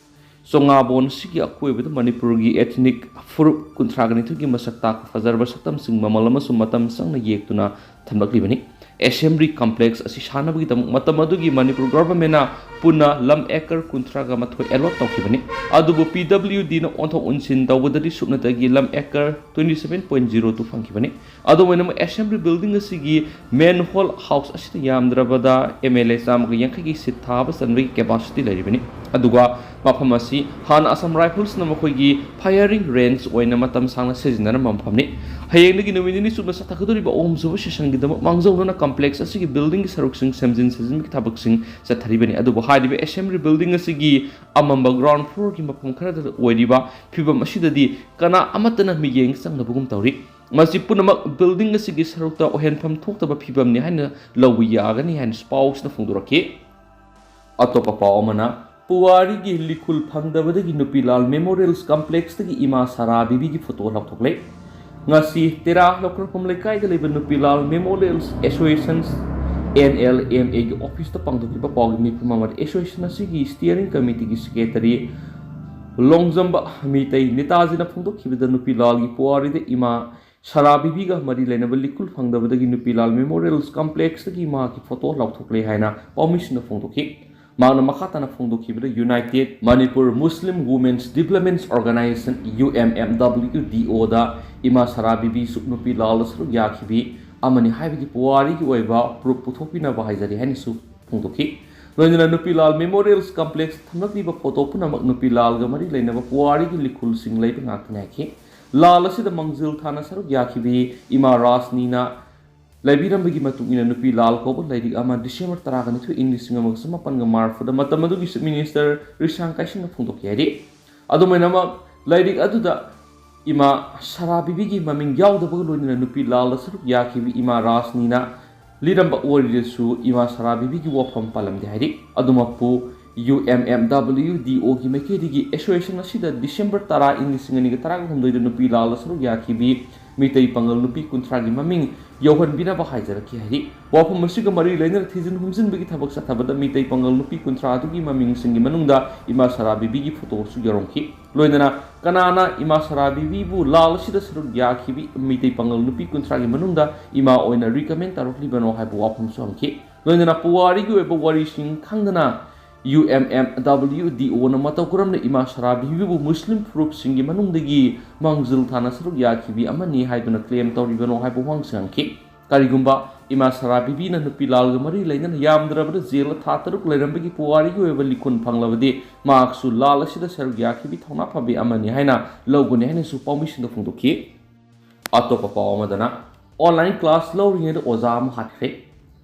ꯆꯣꯉꯥꯕꯣꯟ ꯑꯁꯤꯒꯤ ꯑꯀꯣꯏꯕꯗ ꯃꯅꯤꯄꯨꯔꯒꯤ ꯏꯊꯅꯤꯛ ꯐꯨꯔꯨꯞ ꯀꯨꯟꯊ꯭ꯔꯥꯒ ꯅꯤꯊꯣꯏꯒꯤ ꯃꯁꯛ ꯇꯥꯛꯄ ꯐꯖꯔꯕ ꯁꯛꯇꯝꯁꯤꯡ ꯃꯃꯜ ꯑꯃꯁꯨꯡ ꯃꯇꯝ ꯆꯪꯅ ꯌꯦꯛꯇꯨꯅ ꯊꯝꯂꯛꯂꯤꯕꯅꯤ꯫ ꯑꯦꯁꯦꯝꯕ꯭ꯂꯤ ꯀꯝꯄ꯭ꯂꯦꯛꯁ ꯑꯁꯤ ꯁꯥꯅꯕꯒꯤꯗꯃꯛ ꯃꯇꯝ ꯑꯗꯨꯒꯤ ꯃꯅꯤꯄꯨꯔ ꯒꯚꯔꯟꯃꯦꯟꯅ ꯄꯨꯟꯅ ꯂꯝ ꯑꯦꯀꯔ ꯀꯨꯟꯊ꯭ꯔꯥꯒ ꯃꯥꯊꯣꯏ ꯑꯦꯂꯣꯠ ꯇꯧꯈꯤꯕꯅꯤ꯫ ꯑꯗꯨꯕꯨ ꯄꯤ ꯗꯕ꯭ꯂꯤꯎ ꯗꯤꯅ ꯑꯣꯟꯊꯣꯛ ꯑꯣꯟꯁꯤꯟ ꯇꯧꯕꯗꯗꯤ ꯁꯨꯞꯅꯇꯒꯤ ꯂꯝ acre twenty seven point zero two ꯐꯪꯈꯤꯕꯅꯤ꯫ ꯑꯗꯨꯝ ꯑꯣꯏꯅꯃꯛ, ꯑꯦꯁꯦꯝꯕ꯭ꯂꯤ ꯕꯤꯜꯗꯤꯡ ꯑꯁꯤꯒꯤ ꯃꯦꯟ ꯍꯣꯜ ꯍꯥꯎꯁ ꯑꯁꯤꯗ ꯌꯥꯝꯗ꯭ꯔꯕꯗ ꯑꯦꯝ ꯑꯦꯜ ꯑꯦ ꯆꯥꯝꯃꯒ ꯌꯥꯡꯈꯩꯒꯤ ꯁꯤꯠ ꯊꯥꯕ ꯆꯟꯕꯒꯤ ꯀꯦꯄꯥꯁꯤꯇꯤ ꯂꯩꯔꯤꯕꯅꯤ꯫ ꯑꯗꯨꯒ ꯃꯐꯝ ꯑꯁꯤ ꯍꯥꯟꯅ ꯑꯁꯥꯝ ꯔꯥꯏꯐꯜꯁꯅ ꯃꯈꯣꯏꯒꯤ ꯐꯥꯌꯔꯤꯡ ꯔꯦꯟꯖ ꯑꯣꯏꯅ ꯃꯇꯝ ꯁꯥꯡꯅ ꯁꯤꯖꯤꯟꯅꯔꯝꯕ ꯃꯐꯝꯅꯤ꯫ ꯍꯌꯦꯡꯗꯒꯤ ꯅꯨꯃꯤꯠ ꯅꯤꯅꯤ ꯆꯨꯞꯅ ꯆꯠꯊꯒꯗꯧꯔꯤꯕ ꯑꯍꯨꯝꯁꯨꯕ ꯁꯦꯁꯟꯒꯤꯗꯃꯛ ꯃꯥꯡꯖꯧꯅꯅ ꯀꯝꯄ꯭ꯂꯦꯛꯁ ꯑꯁꯤꯒꯤ ꯕꯤꯜꯗꯤꯡꯒꯤ ꯁꯔꯨꯛꯁꯤꯡ ꯁꯦꯝꯖꯤꯟ ꯁꯥꯖꯤꯟꯕꯒꯤ ꯊꯕꯛꯁꯤꯡ ꯆꯠꯊꯔꯤꯕꯅꯤ꯫ ꯑꯗꯨꯕꯨ ꯍꯥꯏꯔꯤꯕ ꯑꯦꯁꯦꯝꯕ꯭ꯂꯤ ꯕꯤꯜꯗꯤꯡ ꯑꯁꯤꯒꯤ ꯑꯃꯝꯕ ꯒ꯭ꯔꯥꯎꯟ ꯐ꯭ꯂꯣꯔꯒꯤ ꯃꯐꯝ ꯈꯔꯗ ꯑꯣꯏꯔꯤꯕ ꯐꯤꯕꯝ ꯑꯁꯤꯗꯗꯤ ꯀꯅꯥ ꯑꯃꯠꯇꯅ ꯃꯤꯠꯌꯦꯡ ꯆꯪꯗꯕꯒꯨꯝ ꯇꯧꯔꯤ꯫ ꯃꯁꯤ ꯄꯨꯝꯅꯃꯛ ꯕꯤꯜꯗꯤꯡ ꯑꯁꯤꯒꯤ ꯁꯔꯨꯛꯇ ꯑꯣꯏꯍꯟꯐꯝ ꯊꯣꯛꯇꯕ ꯐꯤꯕꯝꯅꯤ ꯍꯥꯏꯅ ꯂꯧꯕ ꯌꯥꯒꯅꯤ ꯍꯥꯏꯅꯁꯨ ꯄꯥꯎꯁꯤꯅ ꯐꯣꯡꯗꯣꯔꯛꯈꯤ꯫ ꯑꯇꯣꯞꯄ ꯄꯥꯎ ꯑꯃꯅ, ꯄꯨꯋꯥꯔꯤꯒꯤ ꯂꯤꯈꯨꯜ ꯐꯪꯗꯕꯗꯒꯤ ꯅꯨꯄꯤꯂꯥꯜ ꯃꯦꯃꯣꯔꯤꯌꯦꯜꯁ ꯀꯝꯄ꯭ꯂꯦꯛꯁꯇꯒꯤ ꯏꯃꯥ ꯁꯔꯥ ꯕꯤꯕꯤꯒꯤ ꯐꯣꯇꯣ ꯂꯧꯊꯣꯛꯂꯦ꯫ ꯉꯁꯤ ꯇꯦꯔꯥ ꯂꯧꯈ꯭ꯔꯐꯝ ꯂꯩꯀꯥꯏꯗ ꯂꯩꯕ ꯅꯨꯄꯤꯂꯥꯜ ꯃꯦꯃꯣꯔꯤꯌꯦꯜꯁ ꯑꯦꯁꯣꯁꯤꯌꯦꯁꯟ, ꯑꯦꯟ ꯑꯦꯜ ꯑꯦꯝ ꯑꯦꯒꯤ ꯑꯣꯐꯤꯁꯇ ꯄꯥꯡꯊꯣꯛꯈꯤꯕ ꯄꯥꯎꯒꯤ ꯃꯤꯐꯝ ꯑꯃꯗ ꯑꯦꯁꯣꯁꯤꯌꯦꯁꯟ ꯑꯁꯤꯒꯤ ꯁ꯭ꯇꯤꯌꯔꯤꯡ ꯀꯃꯤꯇꯤꯒꯤ ꯁꯦꯀ꯭ꯔꯦꯇꯔꯤ ꯂꯣꯡꯖꯝꯕ ꯃꯤꯇꯩ ꯅꯤꯇꯥꯖꯤꯅ ꯐꯣꯡꯗꯣꯛꯈꯤꯕꯗ ꯅꯨꯄꯤꯂꯥꯜꯒꯤ ꯄꯨꯋꯥꯔꯤꯗ ꯏꯃꯥ ꯁꯔꯥ ꯕꯤꯕꯤꯒ ꯃꯔꯤ ꯂꯩꯅꯕ ꯂꯤꯈꯨꯜ ꯐꯪꯗꯕꯗꯒꯤ ꯅꯨꯄꯤꯂꯥꯜ ꯃꯦꯃꯣꯔꯤꯌꯦꯜꯁ ꯀꯝꯄ꯭ꯂꯦꯛꯁꯇꯒꯤ ꯃꯍꯥꯛꯀꯤ ꯐꯣꯇꯣ ꯂꯥꯎꯊꯣꯛꯂꯦ ꯍꯥꯏꯅ ꯄꯥꯎꯃꯤꯁꯤꯡꯅ ꯐꯣꯡꯗꯣꯛꯈꯤ꯫ ꯃꯍꯥꯛꯅ ꯃꯈꯥ ꯇꯥꯅ ꯐꯣꯡꯗꯣꯛꯈꯤꯕꯗ, united Manipur Muslim women's development organisation, U M M W D ꯑꯣꯗ ꯏꯃꯥ ꯁꯔꯥ ꯕꯤꯕꯤꯁꯨ ꯅꯨꯄꯤꯂꯥꯜꯗ ꯁꯔꯨꯛ ꯌꯥꯈꯤꯕꯤ ꯑꯃꯅꯤ ꯍꯥꯏꯕꯒꯤ ꯄꯨꯋꯥꯔꯤꯒꯤ ꯑꯣꯏꯕ ꯄ꯭ꯔꯨꯐ ꯄꯨꯊꯣꯛꯄꯤꯅꯕ ꯍꯥꯏꯖꯔꯤ ꯍꯥꯏꯅꯁꯨ ꯐꯣꯡꯗꯣꯛꯈꯤ꯫ ꯂꯣꯏꯅꯅ ꯅꯨꯄꯤꯂꯥꯜ ꯃꯦꯃꯣꯔꯤꯌꯦꯜꯁ ꯀꯝꯄ꯭ꯂꯦꯛꯁ ꯊꯝꯂꯛꯂꯤꯕ ꯐꯣꯇꯣ ꯄꯨꯝꯅꯃꯛ ꯅꯨꯄꯤꯂꯥꯜꯒ ꯃꯔꯤ ꯂꯩꯅꯕ ꯄꯨꯋꯥꯔꯤꯒꯤ ꯂꯤꯈꯨꯜꯁꯤꯡ ꯂꯩꯕ ꯉꯥꯛꯇꯅꯤ ꯍꯥꯏꯈꯤ꯫ ꯂꯥꯜ ꯑꯁꯤꯗ ꯃꯥꯡꯖꯤꯜ ꯊꯥꯅ ꯁꯔꯨꯛ ꯌꯥꯈꯤꯕꯤ ꯏꯃꯥ ꯔꯥꯁꯅꯤꯅ ꯂꯩꯕꯤꯔꯝꯕꯒꯤ ꯃꯇꯨꯡ ꯏꯟꯅ ꯅꯨꯄꯤꯂꯥꯜ ꯀꯧꯕ ꯂꯥꯏꯔꯤꯛ ꯑꯃ ꯗꯤꯁꯦꯝꯕꯔ ꯇꯔꯥꯒ ꯅꯤꯊꯣꯏ, ꯏꯪ ꯂꯤꯁꯤꯡ ꯑꯃꯒ ꯆꯃꯥꯄꯟꯒ ꯃꯔꯤꯐꯨꯗ ꯃꯇꯝ ꯑꯗꯨꯒꯤ ꯆꯤꯐ ꯃꯤꯅꯤꯁꯇꯔ ꯔꯤꯁꯥꯡ ꯀꯥꯏꯁꯤꯡꯅ ꯐꯣꯡꯗꯣꯛꯈꯤ ꯍꯥꯏꯔꯤ꯫ ꯑꯗꯨꯃꯥꯏꯅꯃꯛ ꯂꯥꯏꯔꯤꯛ ꯑꯗꯨꯗ ꯏꯃꯥ ꯁꯔꯥ ꯕꯤꯕꯤꯒꯤ ꯃꯃꯤꯡ ꯌꯥꯎꯗꯕꯒ ꯂꯣꯏꯅꯅ ꯅꯨꯄꯤ ꯂꯥꯜꯗ ꯁꯔꯨꯛ ꯌꯥꯈꯤꯕꯤ ꯏꯃꯥ ꯔꯥꯖꯅꯤꯅ ꯂꯤꯔꯝꯕ ꯋꯥꯔꯤꯗꯁꯨ ꯏꯃꯥ ꯁꯔꯥ ꯕꯤꯕꯤꯒꯤ ꯋꯥꯐꯝ ꯄꯜꯂꯝꯗꯦ ꯍꯥꯏꯔꯤ꯫ ꯑꯗꯨꯃꯛꯄꯨ UMMWDOꯒꯤ ꯃꯥꯏꯀꯩꯗꯒꯤ ꯑꯦꯁꯣꯁꯤꯌꯦꯁꯟ ꯑꯁꯤꯗ ꯗꯤꯁꯦꯝꯕꯔ ꯇꯔꯥ, ꯏꯪ ꯂꯤꯁꯤꯡ ꯑꯅꯤꯒ ꯇꯔꯥꯍꯨꯝꯗꯣꯏꯗ ꯅꯨꯄꯤ ꯂꯥꯜꯗ ꯁꯔꯨꯛ ꯌꯥꯈꯤꯕꯤ ꯃꯤꯇꯩ ꯄꯥꯉꯜ ꯅꯨꯄꯤ ꯀꯨꯟꯊ꯭ꯔꯥꯒꯤ ꯃꯃꯤꯡ ꯌꯧꯍꯟꯕꯤꯅꯕ ꯍꯥꯏꯖꯔꯛꯈꯤ ꯍꯥꯏꯔꯤ꯫ ꯋꯥꯐꯝ ꯑꯁꯤꯒ ꯃꯔꯤ ꯂꯩꯅꯅ ꯊꯤꯖꯤꯟ ꯍꯨꯝꯖꯤꯟꯕꯒꯤ ꯊꯕꯛ ꯆꯠꯊꯕꯗ ꯃꯤꯇꯩ ꯄꯥꯉꯜ ꯅꯨꯄꯤ ꯀꯨꯟꯊ꯭ꯔꯥ ꯑꯗꯨꯒꯤ ꯃꯃꯤꯡꯁꯤꯡꯒꯤ ꯃꯅꯨꯡꯗ ꯏꯃꯥ ꯁꯔꯥ ꯕꯤꯕꯤꯒꯤ ꯐꯣꯇꯣꯁꯨ ꯌꯥꯎꯔꯝꯈꯤ꯫ ꯂꯣꯏꯅꯅ ꯀꯅꯥꯅ ꯏꯃꯥ ꯁꯔꯥ ꯕꯤꯕꯤꯕꯨ ꯂꯥꯜ ꯑꯁꯤꯗ ꯁꯔꯨꯛ ꯌꯥꯈꯤꯕꯤ ꯃꯤꯇꯩ ꯄꯥꯉꯜ ꯅꯨꯄꯤ ꯀꯨꯟꯊ꯭ꯔꯥꯒꯤ ꯃꯅꯨꯡꯗ ꯏꯃꯥ ꯑꯣꯏꯅ ꯔꯤꯀꯃꯦꯟ ꯇꯧꯔꯛꯂꯤꯕꯅꯣ ꯍꯥꯏꯕ ꯋꯥꯐꯝꯁꯨ ꯍꯪꯈꯤ꯫ ꯂꯣꯏꯅꯅ ꯄꯨꯋꯥꯔꯤꯒꯤ ꯑꯣꯏꯕ ꯋꯥꯔꯤꯁꯤꯡ ꯈꯪꯗꯅ UMMWDOꯅ ꯃꯇꯧ ꯀꯔꯝꯅ ꯏꯃꯥ ꯁꯔꯥ ꯕꯤꯕꯤꯕꯨ ꯃꯨꯁꯂꯤꯝ ꯐꯨꯔꯨꯞꯁꯤꯡꯒꯤ ꯃꯅꯨꯡꯗꯒꯤ ꯃꯥꯡꯖꯤꯜ ꯊꯥꯅ ꯁꯔꯨꯛ ꯌꯥꯈꯤꯕꯤ ꯑꯃꯅꯤ ꯍꯥꯏꯗꯨꯅ ꯀ꯭ꯂꯦꯝ ꯇꯧꯔꯤꯕꯅꯣ ꯍꯥꯏꯕ ꯋꯥꯍꯪꯁꯨ ꯍꯪꯈꯤ꯫ ꯀꯔꯤꯒꯨꯝꯕ ꯏꯃꯥ ꯁꯔꯥ ꯕꯤꯕꯤꯅ ꯅꯨꯄꯤ ꯂꯥꯜꯒ ꯃꯔꯤ ꯂꯩꯅꯅ ꯌꯥꯝꯗ꯭ꯔꯕꯗ ꯖꯦꯜꯗ ꯊꯥ ꯇꯔꯨꯛ ꯂꯩꯔꯝꯕꯒꯤ ꯄꯨꯋꯥꯔꯤꯒꯤ ꯑꯣꯏꯕ ꯂꯤꯈꯨꯟ ꯐꯪꯂꯕꯗꯤ ꯃꯍꯥꯛꯁꯨ ꯂꯥꯜ ꯑꯁꯤꯗ ꯁꯔꯨꯛ ꯌꯥꯈꯤꯕꯤ ꯊꯧꯅꯥ ꯐꯕꯤ ꯑꯃꯅꯤ ꯍꯥꯏꯅ ꯂꯧꯒꯅꯤ ꯍꯥꯏꯅꯁꯨ ꯄꯥꯎꯃꯤꯁꯤꯡꯗ ꯐꯣꯡꯗꯣꯛꯈꯤ꯫ ꯑꯇꯣꯞꯄ ꯄꯥꯎ ꯑꯃꯗꯅ, ꯑꯣꯟꯂꯥꯏꯟ ꯀ꯭ꯂꯥꯁ ꯂꯧꯔꯤꯉꯩꯗ ꯑꯣꯖꯥ ꯑꯃ ꯍꯥꯠꯈ꯭ꯔꯦ꯫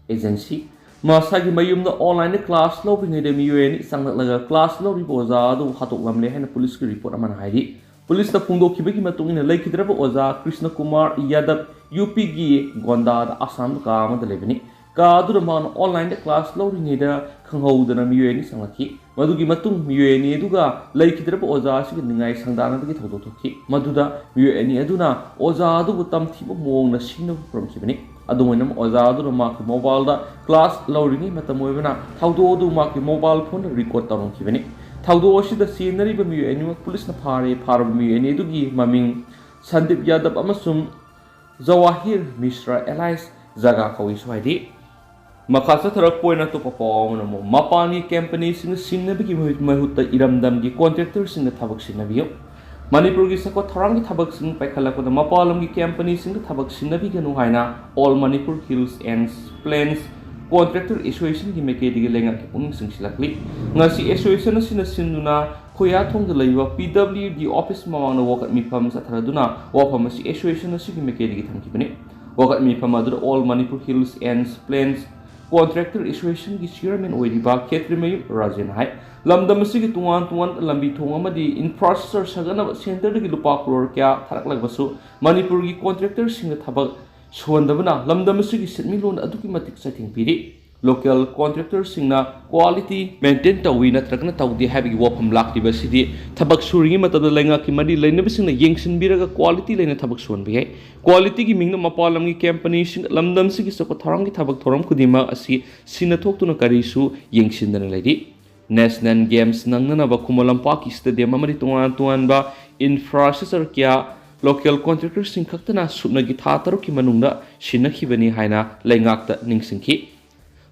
ꯑꯦꯖꯦꯟꯁꯤ: ꯃꯁꯥꯒꯤ ꯃꯌꯨꯝꯗ ꯑꯣꯟꯂꯥꯏꯟꯗ ꯀ꯭ꯂꯥꯁ ꯂꯧꯔꯤꯉꯩꯗ ꯃꯤꯑꯣꯏ ꯑꯅꯤ ꯆꯪꯂꯛꯂꯒ ꯀ꯭ꯂꯥꯁ ꯂꯧꯔꯤꯕ ꯑꯣꯖꯥ ꯑꯗꯨ ꯍꯥꯠꯇꯣꯛꯂꯝꯂꯦ ꯍꯥꯏꯅ ꯄꯨꯂꯤꯁꯀꯤ ꯔꯤꯄꯣꯔꯠ ꯑꯃꯅ ꯍꯥꯏꯔꯤ꯫ ꯄꯨꯂꯤꯁꯅ ꯐꯣꯡꯗꯣꯛꯈꯤꯕꯒꯤ ꯃꯇꯨꯡ ꯏꯟꯅ, ꯂꯩꯈꯤꯗ꯭ꯔꯕ ꯑꯣꯖꯥ ꯀ꯭ꯔꯤꯁꯅ ꯀꯨꯃꯥꯔ ꯌꯥꯗꯕ UPꯒꯤ ꯒꯣꯟꯗꯥꯗ ꯑꯁꯥꯝꯗ ꯀꯥ ꯑꯃꯗ ꯂꯩꯕꯅꯤ꯫ ꯀꯥ ꯑꯗꯨꯗ ꯃꯍꯥꯛꯅ ꯑꯣꯟꯂꯥꯏꯟꯗ ꯀ꯭ꯂꯥꯁ ꯂꯧꯔꯤꯉꯩꯗ ꯈꯪꯍꯧꯗꯅ ꯃꯤꯑꯣꯏ ꯑꯅꯤ ꯆꯪꯂꯛꯈꯤ꯫ ꯃꯗꯨꯒꯤ ꯃꯇꯨꯡ ꯃꯤꯑꯣꯏ ꯑꯅꯤ ꯑꯗꯨꯒ ꯂꯩꯈꯤꯗ꯭ꯔꯕ ꯑꯣꯖꯥ ꯑꯁꯤꯒ ꯅꯤꯡꯉꯥꯏ ꯁꯪꯗꯥꯅꯕꯒꯤ ꯊꯧꯗꯣꯛ ꯊꯣꯛꯈꯤ꯫ ꯃꯗꯨꯗ ꯃꯤꯑꯣꯏ ꯑꯅꯤ ꯑꯗꯨꯅ ꯑꯣꯖꯥ ꯑꯗꯨꯕꯨ ꯇꯝꯊꯤꯕ ꯃꯑꯣꯡꯗ ꯁꯤꯡꯅꯕ ꯄꯨꯔꯝꯈꯤꯕꯅꯤ꯫ ꯑꯗꯨꯝ ꯑꯣꯏꯅꯃꯛ, ꯑꯣꯖꯥ ꯑꯗꯨꯅ ꯃꯍꯥꯛꯀꯤ ꯃꯣꯕꯥꯏꯜꯗ ꯀ꯭ꯂꯥꯁ ꯂꯧꯔꯤꯉꯩ ꯃꯇꯝ ꯑꯣꯏꯕꯅ ꯊꯧꯗꯣꯛ ꯑꯗꯨ ꯃꯍꯥꯛꯀꯤ ꯃꯣꯕꯥꯏꯜ ꯐꯣꯟꯗ ꯔꯦꯀꯣꯔꯗ ꯇꯧꯔꯝꯈꯤꯕꯅꯤ꯫ ꯊꯧꯗꯣꯛ ꯑꯁꯤꯗ ꯆꯦꯟꯅꯔꯤꯕ ꯃꯤꯑꯣꯏ ꯑꯅꯤꯃꯛ ꯄꯨꯂꯤꯁꯅ ꯐꯥꯔꯦ꯫ ꯐꯥꯔꯕ ꯃꯤꯑꯣꯏ ꯑꯅꯤ ꯑꯗꯨꯒꯤ ꯃꯃꯤꯡ ꯁꯟꯗꯤꯞ ꯌꯥꯗꯕ ꯑꯃꯁꯨꯡ ꯖꯋꯥꯍꯤꯔ ꯃꯤꯁ꯭ꯔꯥ alias ꯖꯒꯥ ꯀꯧꯏꯁꯨ ꯍꯥꯏꯔꯤ꯫ ꯃꯈꯥ ꯆꯠꯊꯔꯛꯄ ꯑꯣꯏꯅ ꯑꯇꯣꯞꯄ ꯄꯥꯎ ꯑꯃꯅ ꯑꯃꯨꯛ, ꯃꯄꯥꯟꯒꯤ ꯀꯝꯄꯅꯤꯁꯤꯡꯅ ꯁꯤꯡꯅꯕꯒꯤ ꯃꯍꯨꯠ-, ꯃꯍꯨꯠꯇ ꯏꯔꯝꯗꯝꯒꯤ ꯀꯣꯟꯇ꯭ꯔꯦꯛꯇꯔꯁꯤꯡꯅ ꯊꯕꯛ ꯁꯤꯟꯅꯕꯤꯌꯨ꯫ ꯃꯅꯤꯄꯨꯔꯒꯤ ꯆꯥꯎꯈꯠ ꯊꯧꯔꯥꯡꯒꯤ ꯊꯕꯛꯁꯤꯡ ꯄꯥꯏꯈꯠꯂꯛꯄꯗ ꯃꯄꯥꯟ ꯂꯝꯒꯤ ꯀꯝꯄꯅꯤꯁꯤꯡꯗ ꯊꯕꯛ ꯁꯤꯟꯅꯕꯤꯒꯅꯨ ꯍꯥꯏꯅ All Manipur Hills and Plains Contractor Associationꯒꯤ ꯃꯥꯏꯀꯩꯗꯒꯤ ꯂꯩꯉꯥꯛꯀꯤ ꯄꯨꯛꯅꯤꯡ ꯆꯤꯡꯁꯤꯜꯂꯛꯂꯤ꯫ ꯉꯁꯤ ꯑꯦꯁꯣꯁꯤꯌꯦꯁꯟ ꯑꯁꯤꯅ ꯁꯤꯟꯗꯨꯅ ꯈꯣꯌꯥꯊꯣꯡꯗ ꯂꯩꯕ PWD office ꯃꯃꯥꯡꯗ ꯋꯥꯀꯠ ꯃꯤꯐꯝ ꯆꯠꯊꯗꯨꯅ ꯋꯥꯐꯝ ꯑꯁꯤ ꯑꯦꯁꯣꯁꯤꯌꯦꯁꯟ ꯑꯁꯤꯒꯤ ꯃꯥꯏꯀꯩꯗꯒꯤ ꯊꯝꯈꯤꯕꯅꯤ꯫ ꯋꯥꯀꯠ ꯃꯤꯐꯝ ꯑꯗꯨꯗ All Manipur Hills and Plains contractor ꯑꯦꯁꯣꯁꯤꯌꯦꯁꯟꯒꯤ ꯆꯤꯌꯔꯃꯦꯟ ꯑꯣꯏꯔꯤꯕ ꯈꯦꯇ꯭ꯔꯤꯃꯌꯨꯝ ꯔꯥꯖꯦꯟ ꯍꯥꯏ꯫ ꯂꯝꯗꯝ ꯑꯁꯤꯒꯤ ꯇꯣꯉꯥꯟ ꯇꯣꯉꯥꯟꯕ ꯂꯝꯕꯤ ꯊꯣꯡ ꯑꯃꯗꯤ ꯏꯟꯐ꯭ꯔꯥꯁ꯭ꯇ꯭ꯔꯛꯆꯔ ꯁꯥꯒꯠꯅꯕ ꯁꯦꯟꯇꯔꯗꯒꯤ ꯂꯨꯄꯥ ꯀ꯭ꯔꯣꯔ ꯀꯌꯥ ꯊꯥꯔꯛꯂꯕꯁꯨ ꯃꯅꯤꯄꯨꯔꯒꯤ ꯀꯣꯟꯇ꯭ꯔꯦꯛꯇꯔꯁꯤꯡꯅ ꯊꯕꯛ ꯁꯨꯍꯟꯗꯕꯅ ꯂꯝꯗꯝ ꯑꯁꯤꯒꯤ ꯁꯦꯟꯃꯤꯠꯂꯣꯟꯗ ꯑꯗꯨꯛꯀꯤ ꯃꯇꯤꯛ ꯆꯩꯊꯦꯡ ꯄꯤꯔꯤ꯫ ꯂꯣꯀꯦꯜ ꯀꯣꯟꯇ꯭ꯔꯦꯛꯇꯔꯁꯤꯡꯅ ꯀ꯭ꯋꯥꯂꯤꯇꯤ ꯃꯦꯟꯇꯦꯟ ꯇꯧꯏ ꯅꯠꯇ꯭ꯔꯒꯅ ꯇꯧꯗꯦ ꯍꯥꯏꯕꯒꯤ ꯋꯥꯐꯝ ꯂꯥꯛꯂꯤꯕ ꯑꯁꯤꯗꯤ ꯊꯕꯛ ꯁꯨꯔꯤꯉꯩ ꯃꯇꯝꯗ ꯂꯩꯉꯥꯛꯀꯤ ꯃꯔꯤ ꯂꯩꯅꯕꯁꯤꯡꯅ ꯌꯦꯡꯁꯤꯟꯕꯤꯔꯒ ꯀ꯭ꯋꯥꯂꯤꯇꯤ ꯂꯩꯅ ꯊꯕꯛ ꯁꯨꯍꯟꯕ ꯌꯥꯏ꯫ ꯀ꯭ꯋꯥꯂꯤꯇꯤꯒꯤ ꯃꯤꯡꯗ ꯃꯄꯥꯟ ꯂꯝꯒꯤ ꯀꯝꯄꯅꯤꯁꯤꯡ ꯂꯝꯗꯝꯁꯤꯒꯤ ꯆꯥꯎꯈꯠ ꯊꯧꯔꯥꯡꯒꯤ ꯊꯕꯛ ꯊꯧꯔꯝ ꯈꯨꯗꯤꯡꯃꯛ ꯑꯁꯤ ꯁꯤꯟꯅ ꯊꯣꯛꯇꯨꯅ ꯀꯔꯤꯁꯨ ꯌꯦꯡꯁꯤꯟꯗꯅ ꯂꯩꯔꯤ꯫ ꯅꯦꯁꯅꯦꯜ ꯒꯦꯝꯁ ꯅꯪꯅꯅꯕ ꯈꯨꯃꯟ ꯂꯝꯄꯥꯛꯀꯤ ꯁ꯭ꯇꯦꯗꯤꯌꯝ ꯑꯃꯗꯤ ꯇꯣꯉꯥꯟ ꯇꯣꯉꯥꯟꯕ ꯏꯟꯐ꯭ꯔꯥꯁ꯭ꯇ꯭ꯔꯛꯆꯔ ꯀꯌꯥ ꯂꯣꯀꯦꯜ ꯀꯣꯟꯇ꯭ꯔꯦꯛꯇꯔꯁꯤꯡ ꯈꯛꯇꯅ ꯁꯨꯞꯅꯒꯤ ꯊꯥ ꯇꯔꯨꯛꯀꯤ ꯃꯅꯨꯡꯗ ꯁꯤꯟꯅꯈꯤꯕꯅꯤ ꯍꯥꯏꯅ ꯂꯩꯉꯥꯛꯇ ꯅꯤꯡꯁꯤꯡꯈꯤ꯫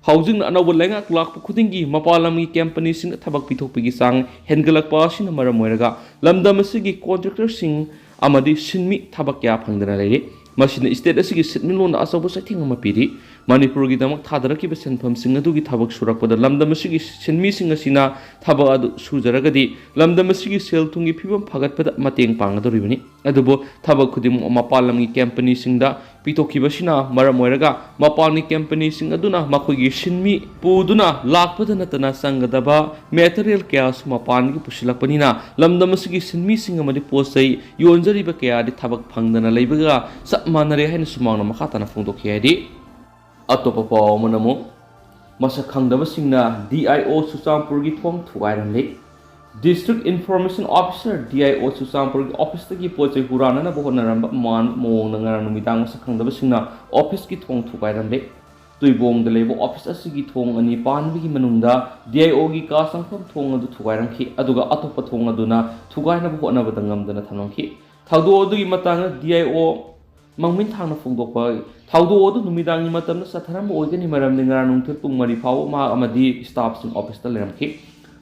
ꯍꯧꯖꯤꯛꯅ ꯑꯅꯧꯕ ꯂꯩꯉꯥꯛ ꯂꯥꯛꯄ ꯈꯨꯗꯤꯡꯒꯤ ꯃꯄꯥꯟ ꯂꯝꯒꯤ ꯀꯝꯄꯅꯤꯁꯤꯡꯅ ꯊꯕꯛ ꯄꯤꯊꯣꯛꯄꯒꯤ ꯆꯥꯡ ꯍꯦꯟꯒꯠꯂꯛꯄ ꯑꯁꯤꯅ ꯃꯔꯝ ꯑꯣꯏꯔꯒ ꯂꯝꯗꯝ ꯑꯁꯤꯒꯤ ꯀꯣꯟꯇ꯭ꯔꯦꯛꯇꯔꯁꯤꯡ ꯑꯃꯗꯤ ꯁꯤꯟꯃꯤ ꯊꯕꯛ ꯀꯌꯥ ꯐꯪꯗꯅ ꯂꯩꯔꯤ꯫ ꯃꯁꯤꯅ ꯁ꯭ꯇꯦꯠ ꯑꯁꯤꯒꯤ ꯁꯦꯟꯃꯤꯠꯂꯣꯟꯗ ꯑꯆꯧꯕ ꯆꯩꯊꯦꯡ ꯑꯃ ꯄꯤꯔꯤ꯫ ꯃꯅꯤꯄꯨꯔꯒꯤꯗꯃꯛ ꯊꯥꯗꯔꯛꯈꯤꯕ ꯁꯦꯟꯐꯝꯁꯤꯡ ꯑꯗꯨꯒꯤ ꯊꯕꯛ ꯁꯨꯔꯛꯄꯗ ꯂꯝꯗꯝ ꯑꯁꯤꯒꯤ ꯁꯤꯟꯃꯤꯁꯤꯡ ꯑꯁꯤꯅ ꯊꯕꯛ ꯑꯗꯨ ꯁꯨꯖꯔꯒꯗꯤ ꯂꯝꯗꯝ ꯑꯁꯤꯒꯤ ꯁꯦꯜ ꯊꯨꯝꯒꯤ ꯐꯤꯕꯝ ꯐꯒꯠꯄꯗ ꯃꯇꯦꯡ ꯄꯥꯡꯒꯗꯧꯔꯤꯕꯅꯤ꯫ ꯑꯗꯨꯕꯨ ꯊꯕꯛ ꯈꯨꯗꯤꯡꯃꯛ ꯃꯄꯥꯟ ꯂꯝꯒꯤ ꯀꯝꯄꯅꯤꯁꯤꯡꯗ ꯄꯤꯊꯣꯛꯈꯤꯕꯁꯤꯅ ꯃꯔꯝ ꯑꯣꯏꯔꯒ ꯃꯄꯥꯟꯒꯤ ꯀꯝꯄꯅꯤꯁꯤꯡ ꯑꯗꯨꯅ ꯃꯈꯣꯏꯒꯤ ꯁꯤꯟꯃꯤ ꯄꯨꯗꯨꯅ ꯂꯥꯛꯄꯗ ꯅꯠꯇꯅ ꯆꯪꯒꯗꯕ ꯃꯦꯇꯔꯤꯌꯦꯜ ꯀꯌꯥꯁꯨ ꯃꯄꯥꯟꯗꯒꯤ ꯄꯨꯁꯤꯜꯂꯛꯄꯅꯤꯅ ꯂꯝꯗꯝ ꯑꯁꯤꯒꯤ ꯁꯤꯟꯃꯤꯁꯤꯡ ꯑꯃꯗꯤ ꯄꯣꯠ ꯆꯩ ꯌꯣꯟꯖꯔꯤꯕ ꯀꯌꯥꯗꯤ ꯊꯕꯛ ꯐꯪꯗꯅ ꯂꯩꯕꯒ ꯆꯞ ꯃꯥꯟꯅꯔꯦ ꯍꯥꯏꯅꯁꯨ ꯃꯍꯥꯛꯅ ꯃꯈꯥ ꯇꯥꯅ ꯐꯣꯡꯗꯣꯛꯈꯤ ꯍꯥꯏꯗꯤ, ꯑꯇꯣꯞꯄ ꯄꯥꯎ ꯑꯃꯅ ꯑꯃꯨꯛ ꯃꯁꯛ ꯈꯪꯗꯕꯁꯤꯡꯅ ꯗꯤ ꯑꯥꯏ ꯑꯣ ꯆꯨꯔꯆꯥꯟꯄꯨꯔꯒꯤ ꯊꯣꯡ ꯊꯨꯒꯥꯏꯔꯝꯂꯤ꯫ District information officer, D I O ꯆꯨꯔꯆꯥꯟꯄꯨꯔꯒꯤ ꯑꯣꯐꯤꯁꯇꯒꯤ ꯄꯣꯠ ꯆꯩ ꯍꯨꯔꯥꯟꯅꯅꯕ ꯍꯣꯠꯅꯔꯝꯕ ꯃꯑꯣꯡꯗ ꯉꯔꯥꯡ ꯅꯨꯃꯤꯗꯥꯡ ꯃꯁꯛ ꯈꯪꯗꯕꯁꯤꯡꯅ ꯑꯣꯐꯤꯁꯀꯤ ꯊꯣꯡ ꯊꯨꯒꯥꯏꯔꯝꯂꯦ꯫ ꯇꯨꯏꯕꯣꯡꯗ ꯂꯩꯕ ꯑꯣꯐꯤꯁ ꯑꯁꯤꯒꯤ ꯊꯣꯡ ꯑꯅꯤ ꯄꯥꯟꯕꯒꯤ ꯃꯅꯨꯡꯗ ꯗꯤ ꯑꯥꯏ ꯑꯣꯒꯤ ꯀꯥ ꯆꯪꯐꯝ ꯊꯣꯡ ꯑꯗꯨ ꯊꯨꯒꯥꯏꯔꯝꯈꯤ, ꯑꯗꯨꯒ ꯑꯇꯣꯞꯄ ꯊꯣꯡ ꯑꯗꯨꯅ ꯊꯨꯒꯥꯏꯅꯕ ꯍꯣꯠꯅꯕꯗ ꯉꯝꯗꯅ ꯊꯝꯂꯝꯈꯤ꯫ ꯊꯧꯗꯣꯛ ꯑꯗꯨꯒꯤ ꯃꯇꯥꯡꯗ ꯗꯤ ꯑꯥꯏ ꯑꯣ ꯃꯪꯃꯤꯟ ꯊꯥꯡꯅ ꯐꯣꯡꯗꯣꯛꯄ ꯊꯧꯗꯣꯛ ꯑꯗꯨ ꯅꯨꯃꯤꯗꯥꯡꯒꯤ ꯃꯇꯝꯗ ꯆꯠꯊꯔꯝꯕ ꯑꯣꯏꯒꯅꯤ, ꯃꯔꯝꯗꯤ ꯉꯔꯥꯡ ꯅꯨꯡꯊꯤꯜ ꯄꯨꯡ ꯃꯔꯤ ꯐꯥꯎꯕ ꯃꯍꯥꯛ ꯑꯃꯗꯤ ꯁ꯭ꯇꯥꯐꯁꯤꯡ ꯑꯣꯐꯤꯁꯇ ꯂꯩꯔꯝꯈꯤ꯫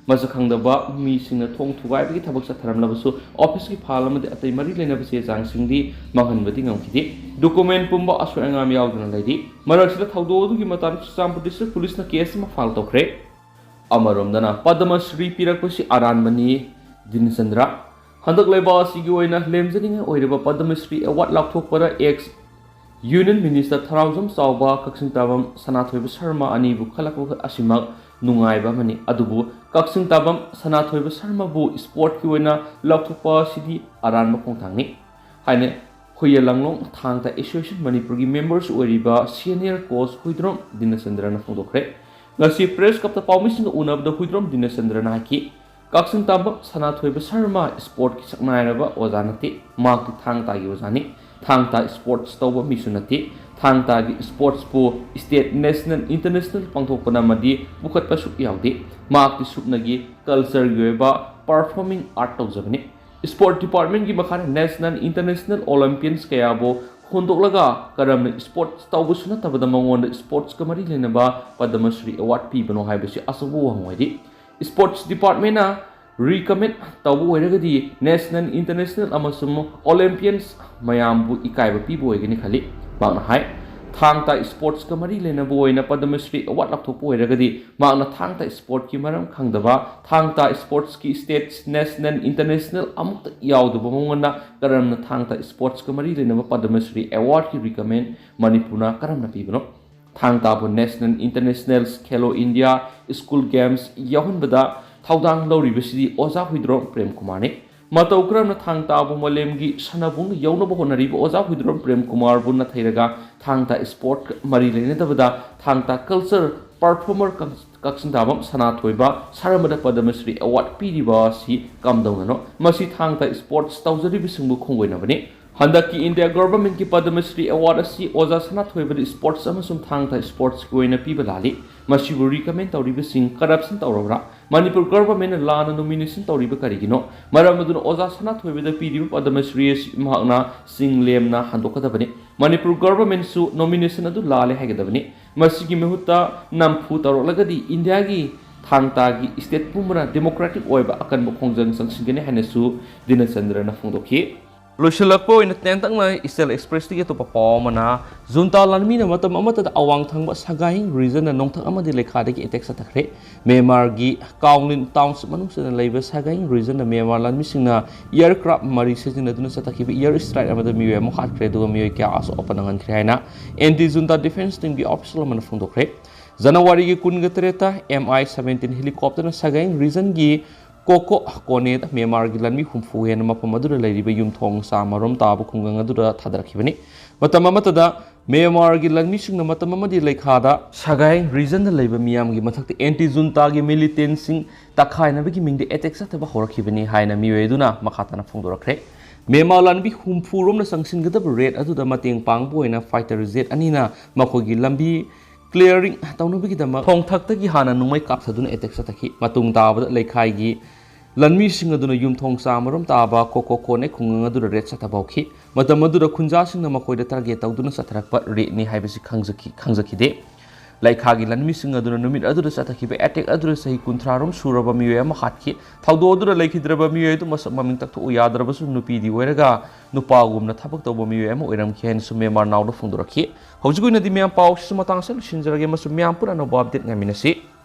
ꯃꯁꯛ ꯈꯪꯗꯕ ꯃꯤꯁꯤꯡꯅ ꯊꯣꯡ ꯊꯨꯒꯥꯏꯕꯒꯤ ꯊꯕꯛ ꯆꯠꯊꯔꯝꯂꯕꯁꯨ ꯑꯣꯐꯤꯁꯀꯤ ꯐꯥꯏꯜ ꯑꯃꯗꯤ ꯑꯇꯩ ꯃꯔꯤ ꯂꯩꯅꯕ ꯆꯦ ꯆꯥꯡꯁꯤꯡꯗꯤ ꯃꯥꯡꯍꯟꯕꯗꯤ ꯉꯝꯈꯤꯗꯦ꯫ ꯗꯣꯀꯨꯃꯦꯟ ꯄꯨꯝꯕ ꯑꯁꯣꯏ ꯑꯉꯥꯝ ꯌꯥꯎꯗꯅ ꯂꯩꯔꯤ꯫ ꯃꯔꯛꯁꯤꯗ ꯊꯧꯗꯣꯛ ꯑꯗꯨꯒꯤ ꯃꯇꯥꯡꯗ ꯆꯨꯔꯆꯥꯟꯄꯨꯔ ꯗꯤꯁꯇ꯭ꯔꯤꯛ ꯄꯨꯂꯤꯁꯅ ꯀꯦꯁ ꯑꯃ ꯐꯥꯏꯜ ꯇꯧꯈ꯭ꯔꯦ꯫ ꯑꯃꯔꯣꯝꯗꯅ ꯄꯗꯃ ꯁ꯭ꯔꯤ ꯄꯤꯔꯛꯄꯁꯤ ꯑꯔꯥꯟꯕꯅꯤ꯫ ꯗꯤꯟꯆꯟꯗ꯭ꯔ, ꯍꯟꯗꯛ ꯂꯩꯕꯥꯛ ꯑꯁꯤꯒꯤ ꯑꯣꯏꯅ ꯂꯦꯝꯖꯅꯤꯡꯉꯥꯏ ꯑꯣꯏꯔꯤꯕ ꯄꯗꯃ ꯁ꯭ꯔꯤ ꯑꯦꯋꯥꯔꯗ ꯂꯥꯎꯊꯣꯛꯄꯗ ex Union Minister Thounaojam Chaoba, Kakching ꯇꯥꯕꯝ ꯁꯅꯥꯊꯣꯏꯕ Sharma ꯑꯅꯤꯕꯨ ꯈꯜꯂꯛꯄ ꯑꯁꯤꯃꯛ ꯅꯨꯡꯉꯥꯏꯕ ꯑꯃꯅꯤ꯫ ꯑꯗꯨꯕꯨ ꯀꯛꯆꯤꯡ ꯇꯥꯕꯝ ꯁꯅꯥꯊꯣꯏꯕ ꯁꯔꯃꯕꯨ sportꯀꯤ ꯑꯣꯏꯅ ꯂꯥꯎꯊꯣꯛꯄ ꯑꯁꯤꯗꯤ ꯑꯔꯥꯟꯕ ꯈꯣꯡꯊꯥꯡꯅꯤ ꯍꯥꯏꯅ ꯍꯨꯏꯌꯦ ꯂꯥꯡꯂꯣꯡ ꯊꯥꯡ ꯇꯥ Association ꯃꯅꯤꯄꯨꯔꯒꯤ members ꯑꯣꯏꯔꯤꯕ senior coach ꯍꯨꯏꯗ꯭ꯔꯣꯝ ꯗꯤꯅꯆꯟꯗ꯭ꯔꯅ ꯐꯣꯡꯗꯣꯛꯈ꯭ꯔꯦ꯫ ꯉꯁꯤ press clubꯇ ꯄꯥꯎꯃꯤꯁꯤꯡꯒ ꯎꯅꯕꯗ ꯍꯨꯏꯗ꯭ꯔꯣꯝ ꯗꯤꯅꯆꯟꯗ꯭ꯔꯅ ꯍꯥꯏꯈꯤ, ꯀꯛꯆꯤꯡ ꯇꯥꯕꯝ ꯁꯅꯥꯊꯣꯏꯕ ꯁꯔꯃ sportꯀꯤ ꯁꯛꯅꯥꯏꯔꯕ ꯑꯣꯖꯥ ꯅꯠꯇꯦ, ꯃꯍꯥꯛꯇꯤ ꯊꯥꯡ ꯇꯥꯒꯤ ꯑꯣꯖꯥꯅꯤ꯫ ꯊꯥꯡ ꯇꯥ sports ꯇꯧꯕ ꯃꯤꯁꯨ ꯅꯠꯇꯦ꯫ ꯊꯥꯡ ꯇꯥꯒꯤ sportsꯄꯨ state, national, international ꯄꯥꯡꯊꯣꯛꯄꯅ ꯑꯃꯗꯤ ꯄꯨꯈꯠꯄꯁꯨ ꯌꯥꯎꯗꯦ꯫ ꯃꯍꯥꯛꯇꯤ ꯁꯨꯞꯅꯒꯤ cultureꯒꯤ ꯑꯣꯏꯕ performing art ꯇꯧꯖꯕꯅꯤ꯫ Sport departmentꯀꯤ ꯃꯈꯥꯗ national, international Olympians ꯀꯌꯥꯕꯨ ꯍꯣꯟꯗꯣꯛꯂꯒ ꯀꯔꯝꯅ sports ꯇꯧꯕꯁꯨ ꯅꯠꯇꯕꯗ ꯃꯉꯣꯟꯗ sportsꯀ ꯃꯔꯤ ꯂꯩꯅꯕ ꯄꯗꯃ ꯁ꯭ꯔꯤ award ꯄꯤꯕꯅꯣ ꯍꯥꯏꯕꯁꯤ ꯑꯆꯧꯕ ꯋꯥꯍꯪ ꯑꯣꯏꯔꯤ꯫ Sports departmentꯅ recommend ꯇꯧꯕ ꯑꯣꯏꯔꯒꯗꯤ national, international ꯑꯃꯁꯨꯡ Olympians ꯃꯌꯥꯝꯕꯨ ꯏꯀꯥꯏꯕ ꯄꯤꯕ ꯑꯣꯏꯒꯅꯤ ꯈꯜꯂꯤ꯫ ꯃꯍꯥꯛꯅ ꯍꯥꯏ, ꯊꯥꯡ ꯇꯥ sportsꯀ ꯃꯔꯤ ꯂꯩꯅꯕ ꯑꯣꯏꯅ ꯄꯗꯃ ꯁ꯭ꯔꯤ award ꯂꯧꯊꯣꯛꯄ ꯑꯣꯏꯔꯒꯗꯤ ꯃꯍꯥꯛꯅ ꯊꯥꯡ ꯇꯥ sportꯀꯤ ꯃꯔꯝ ꯈꯪꯗꯕ, ꯊꯥꯡ ꯇꯥ sportsꯀꯤ states, national, international ꯑꯃꯨꯛꯇ ꯌꯥꯎꯗꯕ ꯃꯉꯣꯟꯗ ꯀꯔꯝꯅ ꯊꯥꯡ ꯇꯥ sportsꯀ ꯃꯔꯤ ꯂꯩꯅꯕ ꯄꯗꯃ ꯁ꯭ꯔꯤ awardꯀꯤ recommend ꯃꯅꯤꯄꯨꯔꯅ ꯀꯔꯝꯅ ꯄꯤꯕꯅꯣ? ꯊꯥꯡ ꯇꯥꯕꯨ national, internationals, Khelo India, school games ꯌꯥꯎꯍꯟꯕꯗ ꯊꯧꯗꯥꯡ ꯂꯧꯔꯤꯕꯁꯤꯗꯤ ꯑꯣꯖꯥ ꯍꯨꯏꯗ꯭ꯔꯣꯝ ꯄ꯭ꯔꯦꯝ ꯀꯨꯃꯥꯔꯅꯤ꯫ ꯃꯇꯧ ꯀꯔꯝꯅ ꯊꯥꯡ ꯇꯥꯕꯨ ꯃꯥꯂꯦꯝꯒꯤ ꯁꯥꯟꯅꯕꯨꯡꯗ ꯌꯧꯅꯕ ꯍꯣꯠꯅꯔꯤꯕ ꯑꯣꯖꯥ ꯍꯨꯏꯗ꯭ꯔꯣꯝ ꯄ꯭ꯔꯦꯝ ꯀꯨꯃꯥꯔꯕꯨ ꯅꯥꯊꯩꯔꯒ ꯊꯥꯡ ꯇꯥ sportꯀ ꯃꯔꯤ ꯂꯩꯅꯗꯕꯗ ꯊꯥꯡ ꯇꯥ culture performer ꯀꯛ-, ꯀꯛꯆꯤꯡ ꯇꯥꯕꯝ ꯁꯅꯥꯊꯣꯏꯕ ꯁꯔꯃꯗ ꯄꯗꯃ ꯁ꯭ꯔꯤ award ꯄꯤꯔꯤꯕ ꯑꯁꯤ ꯀꯝꯗꯧꯅꯅꯣ? ꯃꯁꯤ ꯊꯥꯡ ꯇꯥ sports ꯇꯧꯖꯔꯤꯕꯁꯤꯡꯕꯨ ꯈꯣꯡꯒꯣꯏꯅꯕꯅꯤ꯫ ꯍꯟꯗꯛꯀꯤ ꯏꯟꯗꯤꯌꯥ governmentꯀꯤ ꯄꯗꯃ ꯁ꯭ꯔꯤ award ꯑꯁꯤ ꯑꯣꯖꯥ ꯁꯅꯥꯊꯣꯏꯕꯗ sports ꯑꯃꯁꯨꯡ ꯊꯥꯡ ꯇꯥ sportsꯀꯤ ꯑꯣꯏꯅ ꯄꯤꯕ ꯂꯥꯜꯂꯤ꯫ ꯃꯁꯤꯕꯨ recommend ꯇꯧꯔꯤꯕꯁꯤꯡ corruption ꯇꯧꯔꯕ꯭ꯔꯥ? ꯃꯅꯤꯄꯨꯔ governmentꯅ ꯂꯥꯟꯅ nomination ꯇꯧꯔꯤꯕ ꯀꯔꯤꯒꯤꯅꯣ? ꯃꯔꯝ ꯑꯗꯨꯅ ꯑꯣꯖꯥ ꯁꯅꯥꯊꯣꯏꯕꯗ ꯄꯤꯔꯤꯕ ꯄꯗꯃ ꯁ꯭ꯔꯤ ꯑꯁꯤ ꯃꯍꯥꯛꯅ ꯆꯤꯡ ꯂꯦꯝꯅ ꯍꯟꯗꯣꯛꯀꯗꯕꯅꯤ꯫ ꯃꯅꯤꯄꯨꯔ governmentꯁꯨ nomination ꯑꯗꯨ ꯂꯥꯜꯂꯦ ꯍꯥꯏꯒꯗꯕꯅꯤ꯫ ꯃꯁꯤꯒꯤ ꯃꯍꯨꯠꯇ ꯅꯝꯐꯨ ꯇꯧꯔꯛꯂꯒꯗꯤ ꯏꯟꯗꯤꯌꯥꯒꯤ ꯊꯥꯡ ꯇꯥꯒꯤ state ꯄꯨꯝꯕꯅ democratic ꯑꯣꯏꯕ ꯑꯀꯟꯕ ꯈꯣꯡꯖꯪ ꯆꯪꯁꯤꯟꯒꯅꯤ ꯍꯥꯏꯅꯁꯨ ꯗꯤꯅꯆꯟꯗ꯭ꯔꯅ ꯐꯣꯡꯗꯣꯛꯈꯤ꯫ ꯂꯣꯏꯁꯤꯜꯂꯛꯄ ꯑꯣꯏꯅ ꯇꯦꯟꯇꯛꯅ ꯏꯁꯇꯦꯜ ꯑꯦꯛꯁꯄ꯭ꯔꯦꯁꯇꯒꯤ ꯑꯇꯣꯞꯄ ꯄꯥꯎ ꯑꯃꯅ, ꯖꯨꯟꯇꯥ ꯂꯥꯟꯃꯤꯅ ꯃꯇꯝ ꯑꯃꯠꯇꯗ ꯑꯋꯥꯡ ꯊꯪꯕ ꯁꯒꯥꯏ ꯔꯤꯖꯟꯗ ꯅꯣꯡꯊꯛ ꯑꯃꯗꯤ ꯂꯩꯈꯥꯗꯒꯤ ꯑꯦꯇꯦꯛ ꯆꯠꯊꯈ꯭ꯔꯦ꯫ ꯃ꯭ꯌꯥꯟꯃꯥꯔꯒꯤ ꯀꯥꯎꯂꯤꯟ ꯇꯥꯎꯟꯁꯤꯞ ꯃꯅꯨꯡꯗ ꯂꯩꯕ ꯁꯒꯥꯏ ꯔꯤꯖꯟꯗ ꯃ꯭ꯌꯥꯟꯃꯥꯔ ꯂꯥꯟꯃꯤꯁꯤꯡꯅ ꯏꯌꯥꯔ ꯀ꯭ꯔꯥꯐ ꯃꯔꯤ ꯁꯤꯖꯤꯟꯅꯗꯨꯅ ꯆꯠꯊꯈꯤꯕ ꯏꯌꯥꯔ ꯁ꯭ꯇ꯭ꯔꯥꯏꯛ ꯑꯃꯗ ꯃꯤꯑꯣꯏ ꯑꯃ ꯍꯥꯠꯈ꯭ꯔꯦ, ꯑꯗꯨꯒ ꯃꯤꯑꯣꯏ ꯀꯌꯥ ꯑꯁꯣꯛ ꯑꯄꯟ ꯅꯪꯍꯟꯈ꯭ꯔꯦ ꯍꯥꯏꯅ ꯑꯦꯟꯇꯤ ꯖꯨꯟꯇꯥ ꯗꯤꯐꯦꯟꯁ ꯇꯤꯝꯒꯤ ꯑꯣꯐꯤꯁꯤꯌꯦꯜ ꯑꯃꯅ ꯐꯣꯡꯗꯣꯛꯈ꯭ꯔꯦ꯫ ꯖꯅꯋꯥꯔꯤꯒꯤ ꯀꯨꯟꯒ ꯇꯔꯦꯠꯇ ꯑꯦꯝ ꯑꯥꯏ ꯁꯕꯦꯟꯇꯤꯟ ꯍꯦꯂꯤꯀꯣꯞꯇꯔꯅ ꯁꯒꯥꯏ ꯔꯤꯖꯟꯒꯤ ꯀꯣꯀꯣ ꯀꯣꯅꯦꯗ ꯃ꯭ꯌꯥꯟꯃꯥꯔꯒꯤ ꯂꯥꯟꯃꯤ ꯍꯨꯝꯐꯨ ꯍꯦꯟꯅ ꯃꯐꯝ ꯑꯗꯨꯗ ꯂꯩꯔꯤꯕ ꯌꯨꯝꯊꯣꯡ ꯆꯥꯝꯃꯔꯣꯝ ꯇꯥꯕ ꯈꯨꯡꯒꯪ ꯑꯗꯨꯗ ꯊꯥꯗꯔꯛꯈꯤꯕꯅꯤ꯫ ꯃꯇꯝ ꯑꯃꯠꯇꯗ ꯃ꯭ꯌꯥꯟꯃꯥꯔꯒꯤ ꯂꯥꯟꯃꯤꯁꯤꯡꯅ ꯃꯇꯝ ꯑꯃꯗꯤ ꯂꯩꯈꯥꯗ ꯁꯒꯥꯏ ꯔꯤꯖꯟꯗ ꯂꯩꯕ ꯃꯤꯌꯥꯝꯒꯤ ꯃꯊꯛꯇ ꯑꯦꯟꯇꯤ ꯖꯨꯟꯇꯥꯒꯤ ꯃꯤꯂꯤꯇꯦꯟꯁꯤꯡ ꯇꯛꯈꯥꯏꯅꯕꯒꯤ ꯃꯤꯡꯗ ꯑꯦꯇꯦꯛ ꯆꯠꯊꯕ ꯍꯧꯔꯛꯈꯤꯕꯅꯤ ꯍꯥꯏꯅ ꯃꯤꯑꯣꯏ ꯑꯗꯨꯅ ꯃꯈꯥ ꯇꯥꯅ ꯐꯣꯡꯗꯣꯔꯛꯈ꯭ꯔꯦ꯫ ꯃ꯭ꯌꯥꯟꯃꯥꯔ ꯂꯥꯟꯃꯤ ꯍꯨꯝꯐꯨ ꯔꯣꯝꯅ ꯆꯪꯁꯤꯟꯒꯗꯕ ꯔꯦꯗ ꯑꯗꯨꯗ ꯃꯇꯦꯡ ꯄꯥꯡꯕ ꯑꯣꯏꯅ ꯐꯥꯏꯇꯔ ꯖꯦꯠ ꯑꯅꯤꯅ ꯃꯈꯣꯏꯒꯤ ꯂꯝꯕꯤ ꯀ꯭ꯂꯤꯌꯥꯔꯤꯡ ꯇꯧꯅꯕꯒꯤꯗꯃꯛ ꯊꯣꯡꯊꯛꯇꯒꯤ ꯍꯥꯟꯅ ꯅꯣꯡꯃꯩ ꯀꯥꯞꯊꯗꯨꯅ ꯑꯦꯇꯦꯛ ꯆꯠꯊꯈꯤ꯫ ꯃꯇꯨꯡ ꯇꯥꯕꯗ ꯂꯩꯈꯥꯏꯒꯤ ꯂꯥꯟꯃꯤꯁꯤꯡ ꯑꯗꯨꯅ ꯌꯨꯝꯊꯣꯡ ꯆꯥꯝꯃꯔꯣꯝ ꯇꯥꯕ ꯀꯣꯀꯣ ꯀꯣꯅꯦ ꯈꯨꯡꯒꯪ ꯑꯗꯨꯗ ꯔꯦꯗ ꯆꯠꯊꯕ ꯍꯧꯈꯤ꯫ ꯃꯇꯝ ꯑꯗꯨꯗ ꯈꯨꯟꯖꯥꯁꯤꯡꯅ ꯃꯈꯣꯏꯗ ꯇꯥꯔꯒꯦꯠ ꯇꯧꯗꯨꯅ ꯆꯠꯊꯔꯛꯄ ꯔꯦꯗꯅꯤ ꯍꯥꯏꯕꯁꯤ ꯈꯪꯖꯈꯤ, ꯈꯪꯖꯈꯤꯗꯦ꯫ ꯂꯩꯈꯥꯒꯤ ꯂꯥꯟꯃꯤꯁꯤꯡ ꯑꯗꯨꯅ ꯅꯨꯃꯤꯠ ꯑꯗꯨꯗ ꯆꯠꯊꯈꯤꯕ ꯑꯦꯇꯦꯛ ꯑꯗꯨꯗ ꯆꯍꯤ ꯀꯨꯟꯊ꯭ꯔꯥꯔꯣꯝ ꯁꯨꯔꯕ ꯃꯤꯑꯣꯏ ꯑꯃ ꯍꯥꯠꯈꯤ꯫ ꯊꯧꯗꯣꯛ ꯑꯗꯨꯗ ꯂꯩꯈꯤꯗ꯭ꯔꯕ ꯃꯤꯑꯣꯏ ꯑꯗꯨ ꯃꯁꯛ ꯃꯃꯤꯡ ꯇꯛꯊꯣꯛꯎ ꯌꯥꯗ꯭ꯔꯕꯁꯨ ꯅꯨꯄꯤꯗꯤ ꯑꯣꯏꯔꯒ ꯅꯨꯄꯥꯒꯨꯝꯅ ꯊꯕꯛ ꯇꯧꯕ ꯃꯤꯑꯣꯏ ꯑꯃ ꯑꯣꯏꯔꯝꯈꯤ ꯍꯥꯏꯅꯁꯨ ꯃ꯭ꯌꯥꯟꯃꯥꯔ ꯅꯥꯎꯗ ꯐꯣꯡꯗꯣꯔꯛꯈꯤ꯫ ꯍꯧꯖꯤꯛ ꯑꯣꯏꯅꯗꯤ ꯃꯌꯥꯝ ꯄꯥꯎꯁꯤꯁꯨ ꯃꯇꯥꯡ ꯑꯁꯤꯗ ꯂꯣꯏꯁꯤꯟꯖꯔꯒꯦ ꯑꯃꯁꯨꯡ ꯃꯌꯥꯝ ꯄꯨꯟꯅ ꯑꯅꯧꯕ ꯑꯞꯗꯦꯠ ꯉꯥꯏꯃꯤꯟꯅꯁꯤ꯫